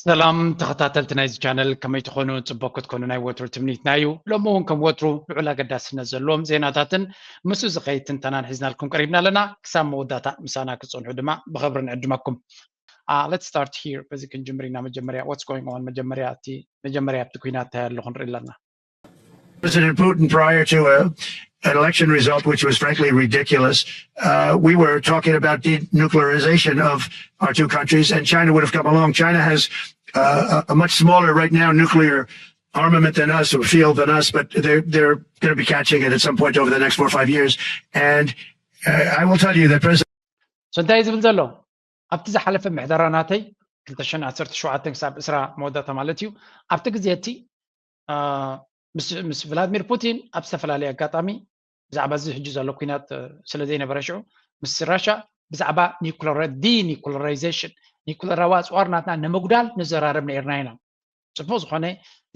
ሰላም ተኸታተልቲ ናይዚ ቻነል፣ ከመይ ትኾኑ? ጽቡቕ ክትኮኑ ናይ ወትሩ ትምኒትና እዩ። ሎሚ እውን ከም ወትሩ ልዑል ኣገዳስነት ዘለዎም ዜናታትን ምስኡ ዝኸይድ ትንተናን ሒዝናልኩም ቀሪብና ኣለና። ክሳብ መወዳእታ ምሳና ክትጸንሑ ድማ ብኽብሪ ንዕድመኩም። Uh, let's start here. በዚ ክንጅምር ኢና። መጀመርያ what's going on? መጀመርያ እቲ መጀመርያ ኣብቲ ኩናት እንታይ ኣሎ ክንርኢ ኣለና። President Putin, prior to a, an election result which was frankly ridiculous, uh, we were talking about denuclearization of our two countries, and China would have come along. China has uh, a, a much smaller right now nuclear armament than us or field than us, but they're they're going to be catching it at some point over the next four or five years. And uh, I will tell you that President So እንታይ እዩ ዝብል ዘሎ? ኣብቲ ዝሓለፈ ምሕደራ ናተይ ክልተ ሽሕን ዓሰርተ ሸውዓተን ክሳብ ዕስራ መወዳእታ ማለት እዩ። ኣብቲ ግዜ እቲ ምስ ቭላድሚር ፑቲን ኣብ ዝተፈላለየ ኣጋጣሚ ብዛዕባ እዚ ሕጂ ዘሎ ኩናት ስለ ዘይነበረ ሽዑ ምስ ራሻ ብዛዕባ ዲኒኩለራይዜሽን ኒኩለራዊ ኣፅዋር ናትና ንምጉዳል ንዘራረብ ነርና ኢና። ፅቡቅ ዝኾነ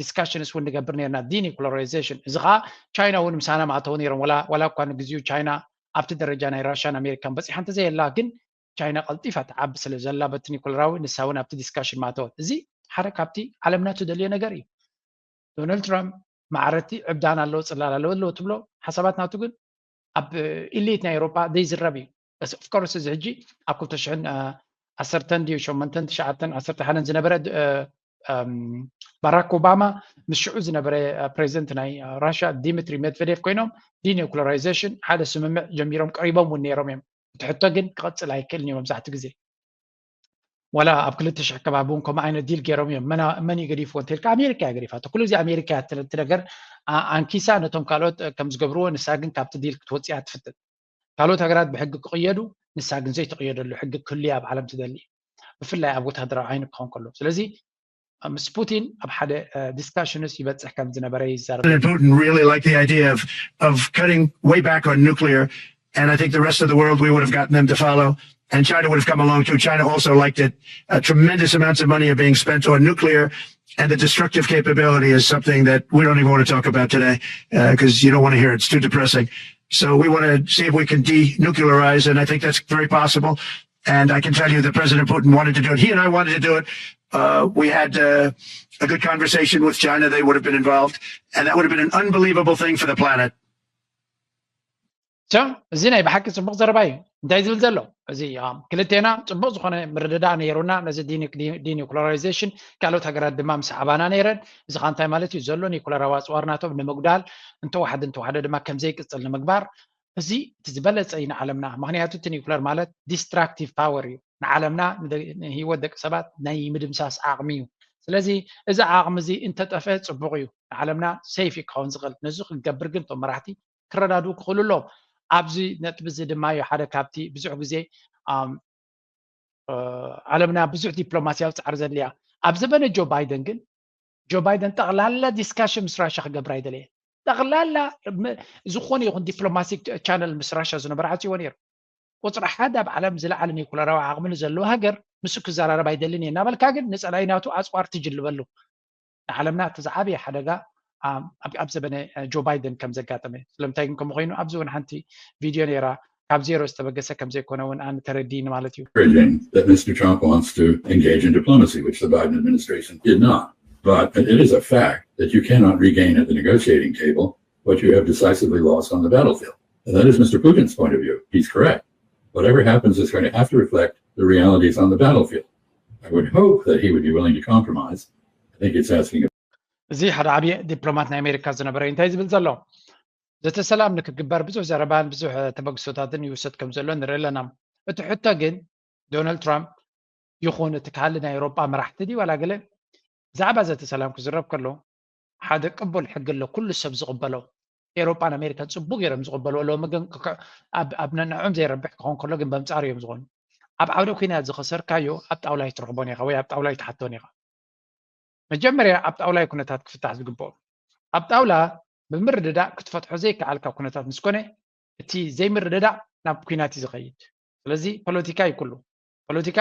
ዲስካሽንስ እውን ንገብር ነርና ዲኒኩለራይዜሽን። እዚ ከዓ ቻይና እውን ምሳና ማእተው ነይሮም። ዋላ እኳ ንግዚኡ ቻይና ኣብቲ ደረጃ ናይ ራሻን ኣሜሪካን በፂሓ እንተዘየላ ግን ቻይና ቀልጢፋ ትዓቢ ስለ ዘላ በቲ ኒኩለራዊ ንሳ እውን ኣብቲ ዲስካሽን ማእተወት። እዚ ሓደ ካብቲ ዓለምና ትደልዮ ነገር እዩ። ዶናልድ ትራምፕ ማዕረቲ ዕብዳን ኣለዎ ፅላል ኣለዎ ኣለዎ ትብሎ ሓሳባት ናቱ ግን ኣብ ኢሊት ናይ ኤውሮጳ ዘይዝረብ እዩ። ኦፍኮርስ እዚ ሕጂ ኣብ ክልተ ሽሕን ዓሰርተን ድዩ ሸሞንተን ትሽዓተን ዓሰርተ ሓደን ዝነበረ ባራክ ኦባማ ምስ ሽዑ ዝነበረ ፕሬዚደንት ናይ ራሽያ ዲሚትሪ ሜድቨዴቭ ኮይኖም ዲኒኩለራይዜሽን ሓደ ስምምዕ ጀሚሮም ቀሪቦም እውን ነይሮም እዮም። እቲ ሕቶ ግን ክቐፅል ኣይክእልን እዩ። መብዛሕትኡ ግዜ ዋላ ኣብ ክልተ ሽሕ ከባቢ እውን ከምኡ ዓይነት ዲል ገይሮም እዮም። መን እዩ ገዲፍዎ እንተልካ ኣሜሪካ እያ ገዲፋቶ። ኩሉ ግዜ ኣሜሪካ እያ እቲ ነገር ኣንኪሳ ነቶም ካልኦት ከም ዝገብርዎ ንሳ ግን ካብቲ ዲል ክትወፅእ እያ ትፍትን። ካልኦት ሃገራት ብሕጊ ክቕየዱ ንሳ ግን ዘይትቕየደሉ ሕጊ ክህሉ እያ ኣብ ዓለም ትደሊ። ብፍላይ ኣብ ወታደራዊ ዓይኒ ክኸውን ከሎ። ስለዚ ምስ ፑቲን ኣብ ሓደ ዲስካሽንስ ይበፅሕ ከም ዝነበረ ይዛረብ። President Putin really liked the idea of, of cutting way back on nuclear. And I think the rest of the world, we would have gotten them to follow. And China would have come along too. China also liked it. Uh, tremendous amounts of money are being spent on nuclear. And the destructive capability is something that we don't even want to talk about today because you don't want to hear it. It's too depressing. So we want to see if we can denuclearize. And I think that's very possible. And I can tell you that President Putin wanted to do it. He and I wanted to do it. Uh, we had uh, a good conversation with China. They would have been involved. And that would have been an unbelievable thing for the planet. So እዚ ናይ ብሓቂ ፅቡቅ ዘረባ እዩ። እንታይ ዝብል ዘሎ እዚ ክልቴና ፅቡቅ ዝኮነ ምርድዳእ ነይሩና ነዚ ዲኒኩለራይዜሽን ካልኦት ሃገራት ድማ ምስ ሓባና ነይረን። እዚ ከዓ እንታይ ማለት እዩ ዘሎ ኒኩለራዊ ኣፅዋር ናቶም ንምጉዳል እንተወሓደ እንተወሓደ ድማ ከምዘይቅፅል ንምግባር እዚ እቲ ዝበለፀ እዩ ንዓለምና። ምክንያቱ እቲ ኒኩለር ማለት ዲስትራክቲቭ ፓወር እዩ ንዓለምና ንህይወት ደቂ ሰባት ናይ ምድምሳስ ዓቅሚ እዩ። ስለዚ እዚ ዓቅሚ እዚ እንተጠፍአ ፅቡቅ እዩ ንዓለምና ሴፍ ክኸውን ዝኽእል። ነዚ ክገብር ግን እቶም መራሕቲ ክረዳድኡ ክኽእሉ ኣለዎም። ኣብዚ ነጥቢ እዚ ድማ እዩ ሓደ ካብቲ ብዙሕ ግዜ ዓለምና ብዙሕ ዲፕሎማሲያዊ ፃዕሪ ዘድልያ። ኣብ ዘበነ ጆ ባይደን ግን ጆ ባይደን ጠቕላላ ዲስካሽን ምስ ራሻ ክገብር ኣይደለየን። ጠቕላላ ዝኾነ ይኹን ዲፕሎማቲክ ቻነል ምስ ራሻ ዝነበረ ዓፅይዎ ነይሩ። ቁፅሪ ሓደ ኣብ ዓለም ዝለዓለ ኒኩለራዊ ዓቕሚ ንዘለዎ ሃገር ምስ ክዘራረብ ኣይደልን እየ እናበልካ ግን ንፀላኢ ናቱ ኣፅዋር ትጅልበሉ። ንዓለምና እቲ ዝዓበየ ሓደጋ ኣብ ዘበነ ጆ ባይደን ከም ዘጋጠመ። ስለምንታይ ግን ከምኡ ኮይኑ ኣብዚ እውን ሓንቲ ቪድዮ ነይራ ካብ ዜሮ ዝተበገሰ ከም ዘይኮነ እውን ኣነ ተረዲኒ ማለት እዩ። That Mr. Trump wants to engage in diplomacy, which the Biden administration did not. But it is a fact that you cannot regain at the negotiating table what you have decisively lost on the battlefield. And that is Mr. Putin's point of view. He's correct. Whatever happens is going to have to reflect the realities on the battlefield. I would hope that he would be willing to compromise. I think it's asking እዚ ሓደ ዓብዪ ዲፕሎማት ናይ ኣሜሪካ ዝነበረ እንታይ ዝብል ዘሎ ዘተ ሰላም ንክግበር ብዙሕ ዘረባን ብዙሕ ተበግሶታትን ይውሰድ ከም ዘሎ ንርኢ ኣለና። እቲ ሕቶ ግን ዶናልድ ትራምፕ ይኹን እቲ ካልእ ናይ ኤውሮጳ መራሕቲ ድዩ ዋላ ገለ ብዛዕባ ዘተ ሰላም ክዝረብ ከሎ ሓደ ቅቡል ሕጊ ኣሎ ኩሉ ሰብ ዝቕበሎ። ኤውሮጳን ኣሜሪካን ፅቡቅ ገይሮም ዝቕበልዎ ኣለዎም ግን ኣብ ነንዕኦም ዘይረብሕ ክኸውን ከሎ ግን በምፃር እዮም ዝኾኑ። ኣብ ዓውደ ኩናት ዝኸሰርካዮ ኣብ ጣውላ ኣይትረኽቦን ኢኻ ወይ ኣብ ጣውላ ኣይትሓቶን ኢኻ። መጀመርያ ኣብ ጣውላ እዩ ኩነታት ክፍታሕ ዝግብኦ። ኣብ ጣውላ ብምርድዳእ ክትፈትሖ ዘይከኣልካ ኩነታት ምስ ኮነ እቲ ዘይምርድዳእ ናብ ኩናት እዩ ዝኸይድ። ስለዚ ፖለቲካ እዩ ኩሉ። ፖለቲካ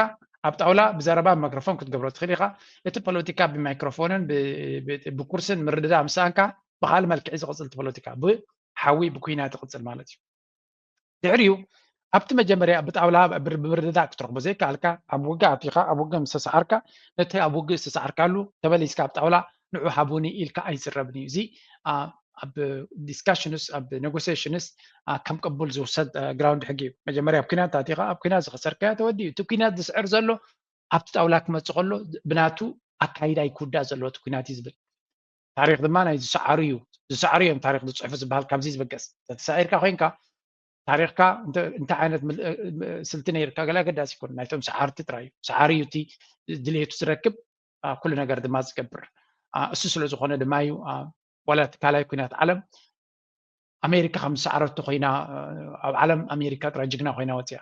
ኣብ ጣውላ ብዘረባ ብማይክሮፎን ክትገብሮ ትኽእል ኢኻ። እቲ ፖለቲካ ብማይክሮፎንን ብኩርስን ምርድዳእ ምስ ሰኣንካ ብኻልእ መልክዕ እዩ ዝቕፅል። እቲ ፖለቲካ ብሓዊ ብኩናት ይቕፅል ማለት እዩ። ድሕሪኡ ካብቲ መጀመርያ ብጣውላ ብምርድዳእ ክትረኽቦ ዘይከኣልካ፣ ኣብ ውግእ ኣቲኻ ኣብ ውግእ ምስ ተሰዓርካ፣ ነቲ ኣብ ውግእ ዝተሰዓርካሉ ተመሊስካ ኣብ ጣውላ ንዑ ሃቡኒ ኢልካ ኣይዝረብን እዩ። እዚ ኣብ discussions፣ ኣብ negotiations ከም ቅቡል ዝውሰድ ground ሕጊ እዩ። መጀመርያ ኣብ ኲናት ኣቲኻ ኣብ ኲናት ዝኸሰርካዮ ተወዲኡ። እቲ ኲናት ዝስዕር ዘሎ ኣብቲ ጣውላ ክመፅእ ከሎ ብናቱ ኣካይዳ እዩ ክውዳእ ዘለዎ እቲ ኲናት እዩ ዝብል። ታሪኽ ድማ ናይ ዝሰዓሩ እዩ፣ ዝሰዓሩ እዮም ታሪኽ ዝፅሕፉ ዝበሃል ካብዚ ዝብገስ። ተተሳዒርካ ኮይንካ ታሪኽካ እንታይ ዓይነት ስልቲ ነይርካ ገለ ኣገዳሲ ይኮን፣ ናይቶም ሰዓርቲ ጥራይ እዩ። ሰዓሪ እዩ እቲ ድሌቱ ዝረክብ፣ ኩሉ ነገር ድማ ዝገብር። እሱ ስለ ዝኾነ ድማ እዩ ዋላ እቲ ካልኣይ ኩናት ዓለም ኣሜሪካ ከም ዝሰዓረቶ ኮይና፣ ኣብ ዓለም ኣሜሪካ ጥራይ ጅግና ኮይና ወፅያ።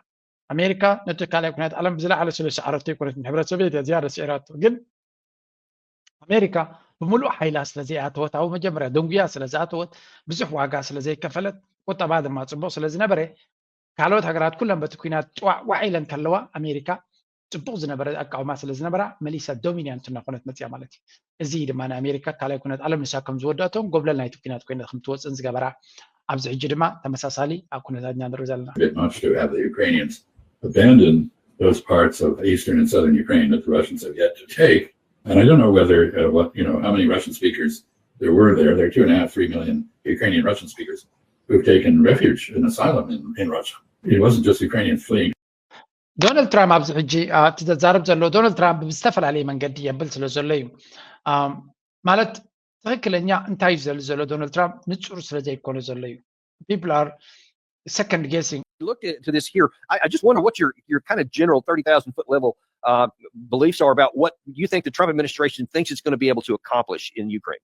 ኣሜሪካ ነቲ ካልኣይ ኩናት ዓለም ብዝለዓለ ስለ ዝሰዓረቶ ይኮነት፣ ንሕብረት ሶቪየት እያ ዝያዳ ስዒራቶ። ግን ኣሜሪካ ብምሉእ ሓይላ ስለ ዘይኣተወት፣ ኣብኡ መጀመርያ ደንጉያ ስለ ዝኣተወት፣ ብዙሕ ዋጋ ስለ ዘይከፈለት፣ ቁጠባ ድማ ፅቡቕ ስለ ዝነበረ፣ ካልኦት ሃገራት ኩለን በቲ ኩናት ጥዋዕ ዋዕ ኢለን ከለዋ፣ ኣሜሪካ ፅቡቕ ዝነበረ ኣቃውማ ስለ ዝነበራ መሊሳ ዶሚናንት እናኾነት መፅያ ማለት እዩ። እዚ ድማ ንኣሜሪካ ካልኣይ ኩናት ዓለም ንሳ ከም ዝወዳእቶን ጎብለል ናይቲ ኩናት ኮይነት ከም ትወፅእን ዝገበራ፣ ኣብዚ ሕጂ ድማ ተመሳሳሊ ኣብ ኩነታት ኢና ንርኢ ዘለና። Bit much to have the Ukrainians abandon those parts of eastern and southern Ukraine that the Russians have yet to take. And I don't know whether uh, what you know how many Russian speakers there were there. There are two and a half, three million Ukrainian Russian speakers who've taken refuge and asylum in, in Russia. It wasn't just Ukrainians fleeing. ዶናልድ ትራምፕ ኣብዚ ሕጂ እቲ ዘዛርብ ዘሎ ዶናልድ ትራምፕ ብዝተፈላለየ መንገዲ የብል ስለ ዘሎ እዩ። ማለት ትኽክለኛ እንታይ እዩ ዘል ዘሎ ዶናልድ ትራምፕ ንጹር ስለ ዘይኮነ ዘሎ እዩ። People are second guessing. Look to this here. I, I just wonder what your your kind of general thirty thousand foot level uh, beliefs are about what you think the Trump administration thinks it's going to be able to accomplish in Ukraine.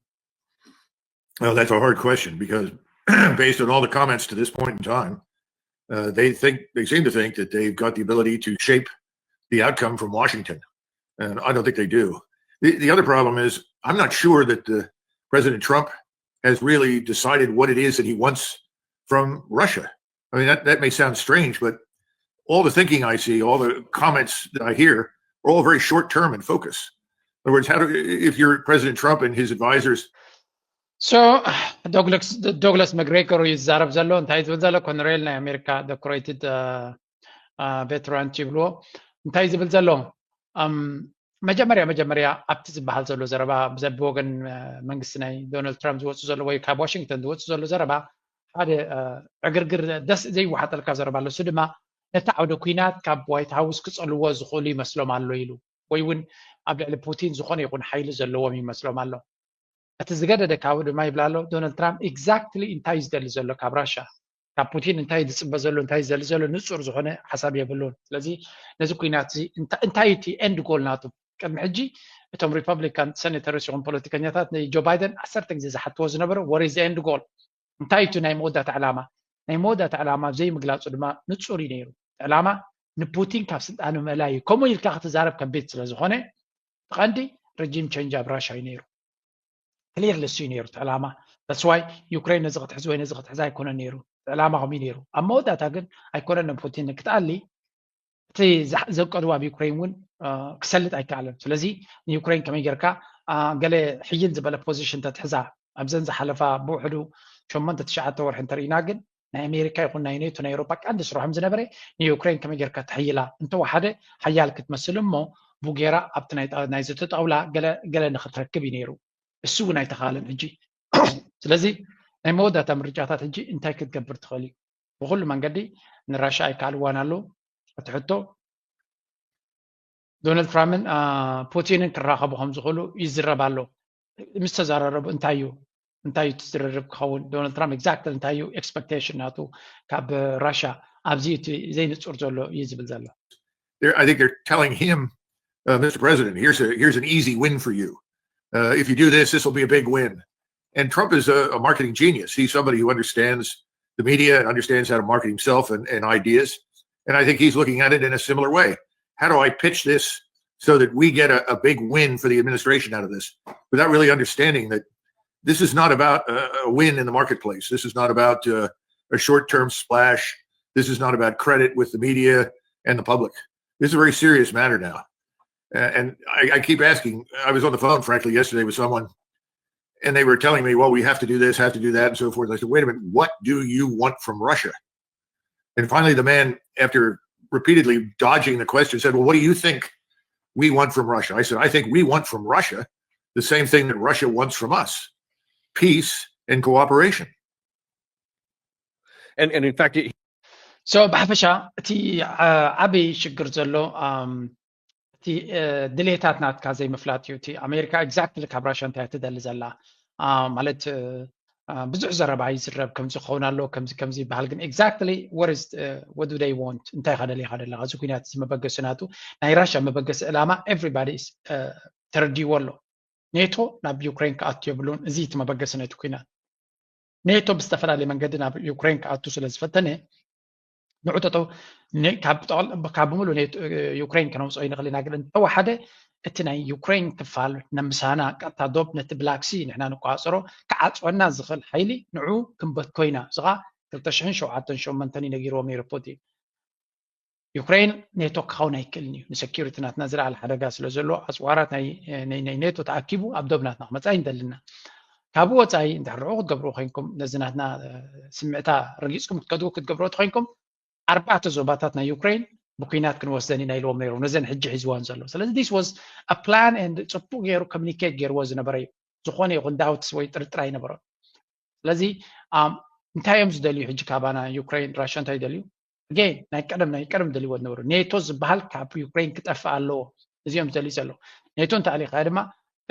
Well, that's a hard question because based on all the comments to this point in time, uh, they think they seem to think that they've got the ability to shape the outcome from Washington, and I don't think they do. The, the other problem is I'm not sure that the, President Trump has really decided what it is that he wants from Russia. I mean, that, that may sound strange, but all the thinking I see, all the comments that I hear, are all very short term in focus. In other words, how do if you're President Trump and his advisors, so ዶግለስ መግሬገር እዩ ዝዛረብ ዘሎ። እንታይ ዝብል ዘሎ? ኮነሬል ናይ ኣሜሪካ ዶክትሬትድ ቬትራን ይብልዎ። እንታይ ዝብል ዘሎ? መጀመርያ መጀመርያ ኣብቲ ዝበሃል ዘሎ ዘረባ ብዘቢ ወገን መንግስቲ ናይ ዶናልድ ትራምፕ ዝወፁ ዘሎ ወይ ካብ ዋሽንግተን ዝወፁ ዘሎ ዘረባ ሓደ ዕግርግር ደስ ዘይወሓጠልካ ዘረባ ኣሎ። እሱ ድማ ነቲ ዓውደ ኩናት ካብ ዋይት ሃውስ ክፀልዎ ዝኽእሉ ይመስሎም ኣሎ ኢሉ፣ ወይ እውን ኣብ ልዕሊ ፑቲን ዝኾነ ይኹን ሓይሊ ዘለዎም ይመስሎም ኣሎ። እቲ ዝገደደ ካብኡ ድማ ይብል ኣሎ ዶናልድ ትራምፕ exactly እንታይ እዩ ዝደሊ ዘሎ ካብ ራሻ፣ ካብ ፑቲን እንታይ እዩ ዝፅበ ዘሎ፣ እንታይ እዩ ዝደሊ ዘሎ ንፁር ዝኾነ ሓሳብ የብሉን። ስለዚ ነዚ ኩናት እዚ እንታይ እዩ እቲ end goal ናቱ? ቅድሚ ሕጂ እቶም ሪፐብሊካን ሴኔተርስ ይኹን ፖለቲከኛታት ንጆ ባይደን ዓሰርተ ግዜ ዝሓትዎ ዝነበረ what is the end goal? እንታይ እዩ ናይ መወዳእታ ዕላማ? ናይ መወዳእታ ዕላማ ዘይምግላፁ ድማ ንፁር እዩ ነይሩ። ዕላማ ንፑቲን ካብ ስልጣኑ ምእላይ እዩ። ከምኡ ኢልካ ክትዛረብ ከቢድ ስለ ዝኾነ ብቐንዲ regime change ኣብ ራሻ እዩ ነይሩ። ክሊር ልሱ እዩ ነይሩ እቲ ዕላማ። That's why ዩክሬን ነዚ ክትሕዝ ወይ ነዚ ክትሕዝ ኣይኮነን ነይሩ። እቲ ዕላማ ከምኡ እዩ ነይሩ። ኣብ መወዳእታ ግን ኣይኮነን ፑቲን ክትኣሊ እቲ ዘቀዱ ኣብ ዩክሬን እውን ክሰልጥ ኣይከኣለን። ስለዚ ንዩክሬን ከመይ ጌርካ ገለ ሕይል ዝበለ ፖዚሽን ተትሕዛ ኣብዘን ዝሓለፋ ብውሕዱ ሸሞንተ ትሽዓተ ወርሒ እንተርኢና ግን ናይ ኣሜሪካ ይኹን ናይ ኔቶ ናይ ኤውሮፓ ቀንዲ ስርሖም ዝነበረ ንዩክሬን ከመይ ጌርካ ተሕይላ እንተወሓደ ሓያል ክትመስል እሞ ብጌራ ኣብቲ ናይ ዘተ ጣውላ ገለ ንክትረክብ እዩ ነይሩ። እሱ እውን ኣይተኻለን ሕጂ። ስለዚ ናይ መወዳእታ ምርጫታት ሕጂ እንታይ ክትገብር ትኽእል እዩ? ብኩሉ መንገዲ ንራሻ ኣይከኣልዋን ኣለዉ። እቲ ሕቶ ዶናልድ ትራምፕን ፑቲንን ክራኸቡ ከም ዝኽእሉ ይዝረብ ኣሎ። ምስ ተዘራረቡ እንታይ እዩ እንታይ እዩ እቲ ዝርርብ ክኸውን? ዶናልድ ትራምፕ exactly እንታይ እዩ expectation ናቱ ካብ ራሻ? ኣብዚ እቲ ዘይንጹር ዘሎ እዩ ዝብል ዘሎ። I think they're telling him, uh, Mister President, here's a here's an easy win for you. Uh, if you do this, this will be a big win. And Trump is a, a marketing genius. He's somebody who understands the media and understands how to market himself and, and ideas. And I think he's looking at it in a similar way. How do I pitch this so that we get a, a big win for the administration out of this without really understanding that this is not about a, a win in the marketplace. This is not about uh, a short term splash. This is not about credit with the media and the public. This is a very serious matter now. And I, I keep asking, I was on the phone, frankly, yesterday with someone, and they were telling me, well, we have to do this, have to do that, and so forth. I said, wait a minute, what do you want from Russia? And finally, the man, after repeatedly dodging the question, said, "Well, what do you think we want from Russia?" I said, "I think we want from Russia the same thing that Russia wants from us: peace and cooperation." And, and in fact, it, so ብሓፈሻ እቲ ዓብይ ሽግር ዘሎ እቲ ድሌታት ናትካ ዘይምፍላጥ እዩ። እቲ ኣሜሪካ exactly ካብ ራሻ እንታይ ትደሊ ዘላ ማለት ብዙሕ ዘረባ ይዝረብ፣ ከምዚ ክኸውን ኣሎ፣ ከምዚ ከምዚ ይበሃል። ግን exactly what is what do they want? እንታይ ከደልካ ደለካ? እዚ ኩናት እዚ መበገሲ ናቱ ናይ ራሻ መበገሲ ዕላማ everybody ተረዲዎ ኣሎ። ኔቶ ናብ ዩክሬን ክኣቱ የብሉን። እዚ እቲ መበገሲ ናይቲ ኩናት ኔቶ ብዝተፈላለየ መንገዲ ናብ ዩክሬን ክኣቱ ስለ ዝፈተነ ንዑ ጠጠው ካብ ብምሉ ዩክሬን ከነውፅኦ ይንኽእል ኢና። ግን እንተወሓደ እቲ ናይ ዩክሬን ክፋል ነምሳና ቀጥታ ዶብ ነቲ ብላክሲ ንሕና ንቆፃፀሮ ክዓፅወና ዝኽእል ሓይሊ ንዑ ክንበትኮ ኢና። እዚ ከዓ ክልተ ሽሕን ሸውዓተን ሸሞንተን እዩ ነጊርዎም ነይሩ ፑቲን። ዩክሬን ኔቶ ክኸውን ኣይክእልን እዩ። ንሰኪሪቲ ናትና ዝለዓለ ሓደጋ ስለ ዘሎ ኣፅዋራት ናይ ኔቶ ተኣኪቡ ኣብ ዶብ ናትና ክመፃ ይንደልና። ካብኡ ወፃኢ እንድሕር ንዑ ክትገብርዎ ኮይንኩም ነዚ ናትና ስምዕታ ረጊፅኩም ክትከድዎ ክትገብርዎ ተኮይንኩም ኣርባዕተ ዞባታት ናይ ዩክሬን ብኩናት ክንወስደን ኢና ኢልዎም ነይሮም ነዘን ሕጂ ሒዝዋን ዘሎ። ስለዚ this was a plan and ፅቡቅ ገይሩ ኮሚኒኬት ገይርዎ ዝነበረ እዩ። ዝኾነ ይኹን ዳውትስ ወይ ጥርጥር ኣይነበሮን። ስለዚ እንታይ እዮም ዝደልዩ ሕጂ ካባና ዩክሬን ራሽያ እንታይ ይደልዩ? ኣገይን ናይ ቀደም ናይ ቀደም ደልይዎ ዝነበሩ ኔቶ ዝበሃል ካብ ዩክሬን ክጠፍእ ኣለዎ። እዚኦም ዝደልዩ ዘለዉ ኔቶ እንተኣሊኻ ድማ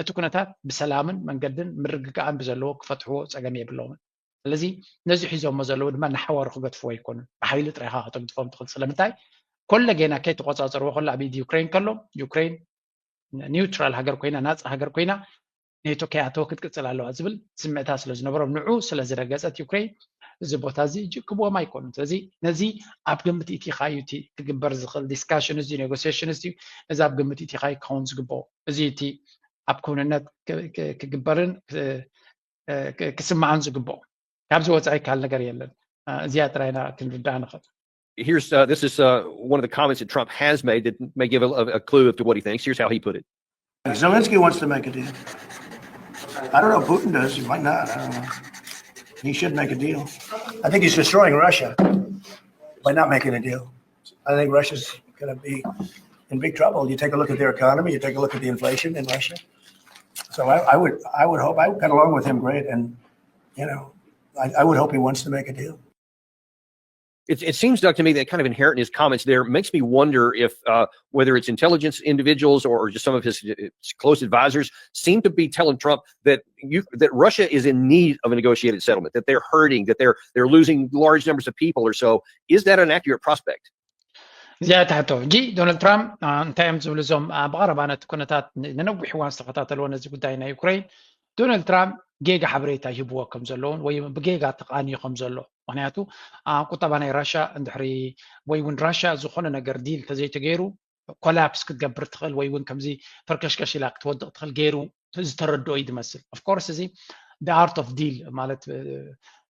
እቲ ኩነታት ብሰላምን መንገድን ምርግጋእን ብዘለዎ ክፈትሕዎ ፀገም የብለዎምን። ስለዚ ነዚ ሒዞሞ ዘለዉ ድማ ንሓዋሩ ክገድፍዎ ኣይኮኑን። ብሓይሊ ጥራይካ ከተግድፎም ትኽእል። ስለምንታይ ኮለ ጌና ከይተቆፃፀርዎ ከሎ ኣብ ኢድ ዩክሬን ከሎ ዩክሬን ኒውትራል ሃገር ኮይና ናፃ ሃገር ኮይና ኔቶ ከይኣተወ ክትቅፅል ኣለዋ ዝብል ስምዕታ ስለ ዝነበሮም ንዑ ስለ ዝረገፀት ዩክሬን እዚ ቦታ እዚ እጅ ክብዎም ኣይኮኑን። ስለዚ ነዚ ኣብ ግምት ኢቲኻ እዩ እቲ ክግበር ዝኽእል ዲስካሽን እዚ ኔጎሲሽን እዚ እዚ ኣብ ግምት ኢቲኻ እዩ ክኸውን ዝግበኦ። እዚ እቲ ኣብ ክውንነት ክግበርን ክስማዕን ዝግበኦ። ካብዚ ወፃኢ ካል ነገር የለን። እዚኣ ጥራይና ክንርዳእ ንኽእል። Here's uh, this is uh, one of the comments that Trump has made that may give a, a clue to what he thinks. Here's how he put it. Zelensky wants to make a deal. I don't know if Putin does. He might not. I don't know. He should make a deal. I think he's destroying Russia by not making a deal. I think Russia's going to be in big trouble. You take a look at their economy. You take a look at the inflation in Russia. So I, I would, I would hope I got along with him great, and you know, I, I would hope he wants to make a deal. It, it seems, Doug, to me that kind of inherent in his comments there makes me wonder if uh, whether it's intelligence individuals or, or just some of his, his close advisors seem to be telling Trump that you that Russia is in need of a negotiated settlement, that they're hurting, that they're they're losing large numbers of people or so. Is that an accurate prospect? እዚኣ ትሕቶ ሕጂ ዶናልድ ትራምፕ እንታይ እዮም ዝብሉ እዞም ብቐረባ ነቲ ኩነታት ንነዊሕ እዋን ዝተኸታተልዎ ነዚ ጉዳይ ናይ ዩክሬን ዶናልድ ትራምፕ ጌጋ ሓበሬታ ይህብዎ ከም ዘለውን ወይ ብጌጋ ተቃንዩ ከም ዘሎ ምክንያቱ ቁጠባ ናይ ራሻ እንድሕሪ ወይ እውን ራሻ ዝኾነ ነገር ዲል ተዘይተገይሩ ኮላፕስ ክትገብር ትኽእል ወይ እውን ከምዚ ፈርከሽከሽ ኢላ ክትወድቕ ትኽእል ገይሩ ዝተረድኦ እዩ ዝመስል። Of course እዚ the art of deal ማለት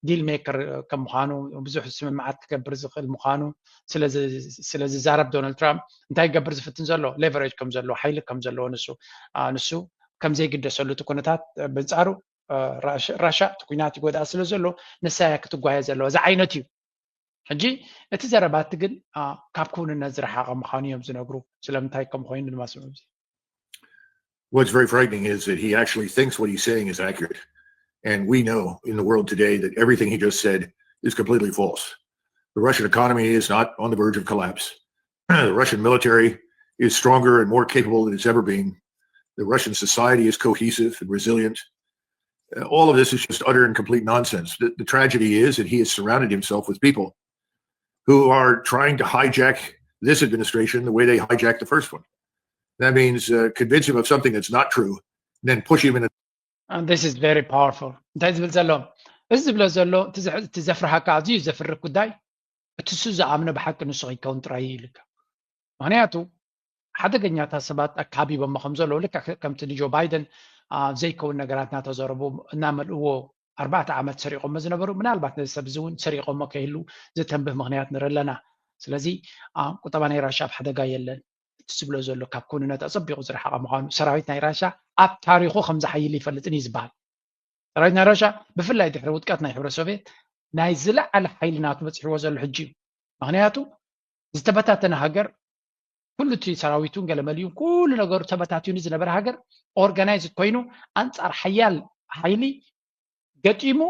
ዲል ሜከር ከም ምዃኑ ብዙሕ ስምምዓት ክገብር ዝኽእል ምዃኑ ስለ ዝዛረብ ዶናልድ ትራምፕ እንታይ ክገብር ዝፍትን ዘሎ ሌቨሬጅ ከም ዘለዎ ሓይሊ ከም ዘለዎ ንሱ ንሱ ከም ዘይግደሰሉ እቲ ኩነታት ብንፃሩ ራሻ እቲ ኩናት ይጎድኣ ስለ ዘሎ ንሳ እያ ክትጓየ ዘለዋ እዚ ዓይነት እዩ። ሕጂ እቲ ዘረባቲ ግን ካብ ክውንነት ዝረሓቐ ምዃኑ እዮም ዝነግሩ። ስለምንታይ ከም ኮይኑ ድማ ስምዑ። What's very frightening is that he actually thinks what he's saying is accurate. And we know in the world today that everything he just said is completely false. The Russian economy is not on the verge of collapse. The Russian military is stronger and more capable than it's ever been. The Russian society is cohesive and resilient. Uh, all of this is just utter and complete nonsense. The, the tragedy is that he has surrounded himself with people who are trying to hijack this administration the way they hijacked the first one. That means uh, convince him of something that's not true, then push him in a And this is very powerful. እንታይ ዝብል ዘሎ እዚ ዝብሎ ዘሎ እቲ ዘፍርሃካ ኣዝዩ ዘፍርህ ጉዳይ እቲ እሱ ዝኣምኖ ብሓቂ ንሱ ከይከውን ጥራይ እዩ ኢልካ። ምክንያቱ ሓደገኛታት ሰባት ኣካቢቦሞ ከም ዘለዉ ልክዕ ከምቲ ንጆ ባይደን ዘይከውን ነገራት እናተዘረቡ እናመልእዎ ኣርባዕተ ዓመት ሰሪቆሞ ዝነበሩ ምናልባት ነዚ ሰብ እዚ እውን ሰሪቆሞ ከይህሉ ዘተንብህ ምክንያት ንርኢ ኣለና። ስለዚ ቁጠባ ናይ ራሻ ኣብ ሓደጋ የለን። እቲ ዝብሎ ዘሎ ካብ ክውንነት ኣፀቢቑ ዝረሓቐ ምዃኑ ሰራዊት ናይ ራሻ ኣብ ታሪኹ ከም ዝሓይል ይፈልጥን እዩ ዝበሃል። ሰራዊት ናይ ራሻ ብፍላይ ድሕሪ ውድቀት ናይ ሕብረት ሶቪየት ናይ ዝለዓለ ሓይሊ ናቱ በፂሕዎ ዘሎ ሕጂ እዩ። ምክንያቱ ዝተበታተነ ሃገር፣ ኩሉ እቲ ሰራዊቱን ገለመሊኡን ኩሉ ነገሩ ተበታቲኑ ዝነበረ ሃገር ኦርጋናይዝድ ኮይኑ ኣንጻር ሓያል ሓይሊ ገጢሙ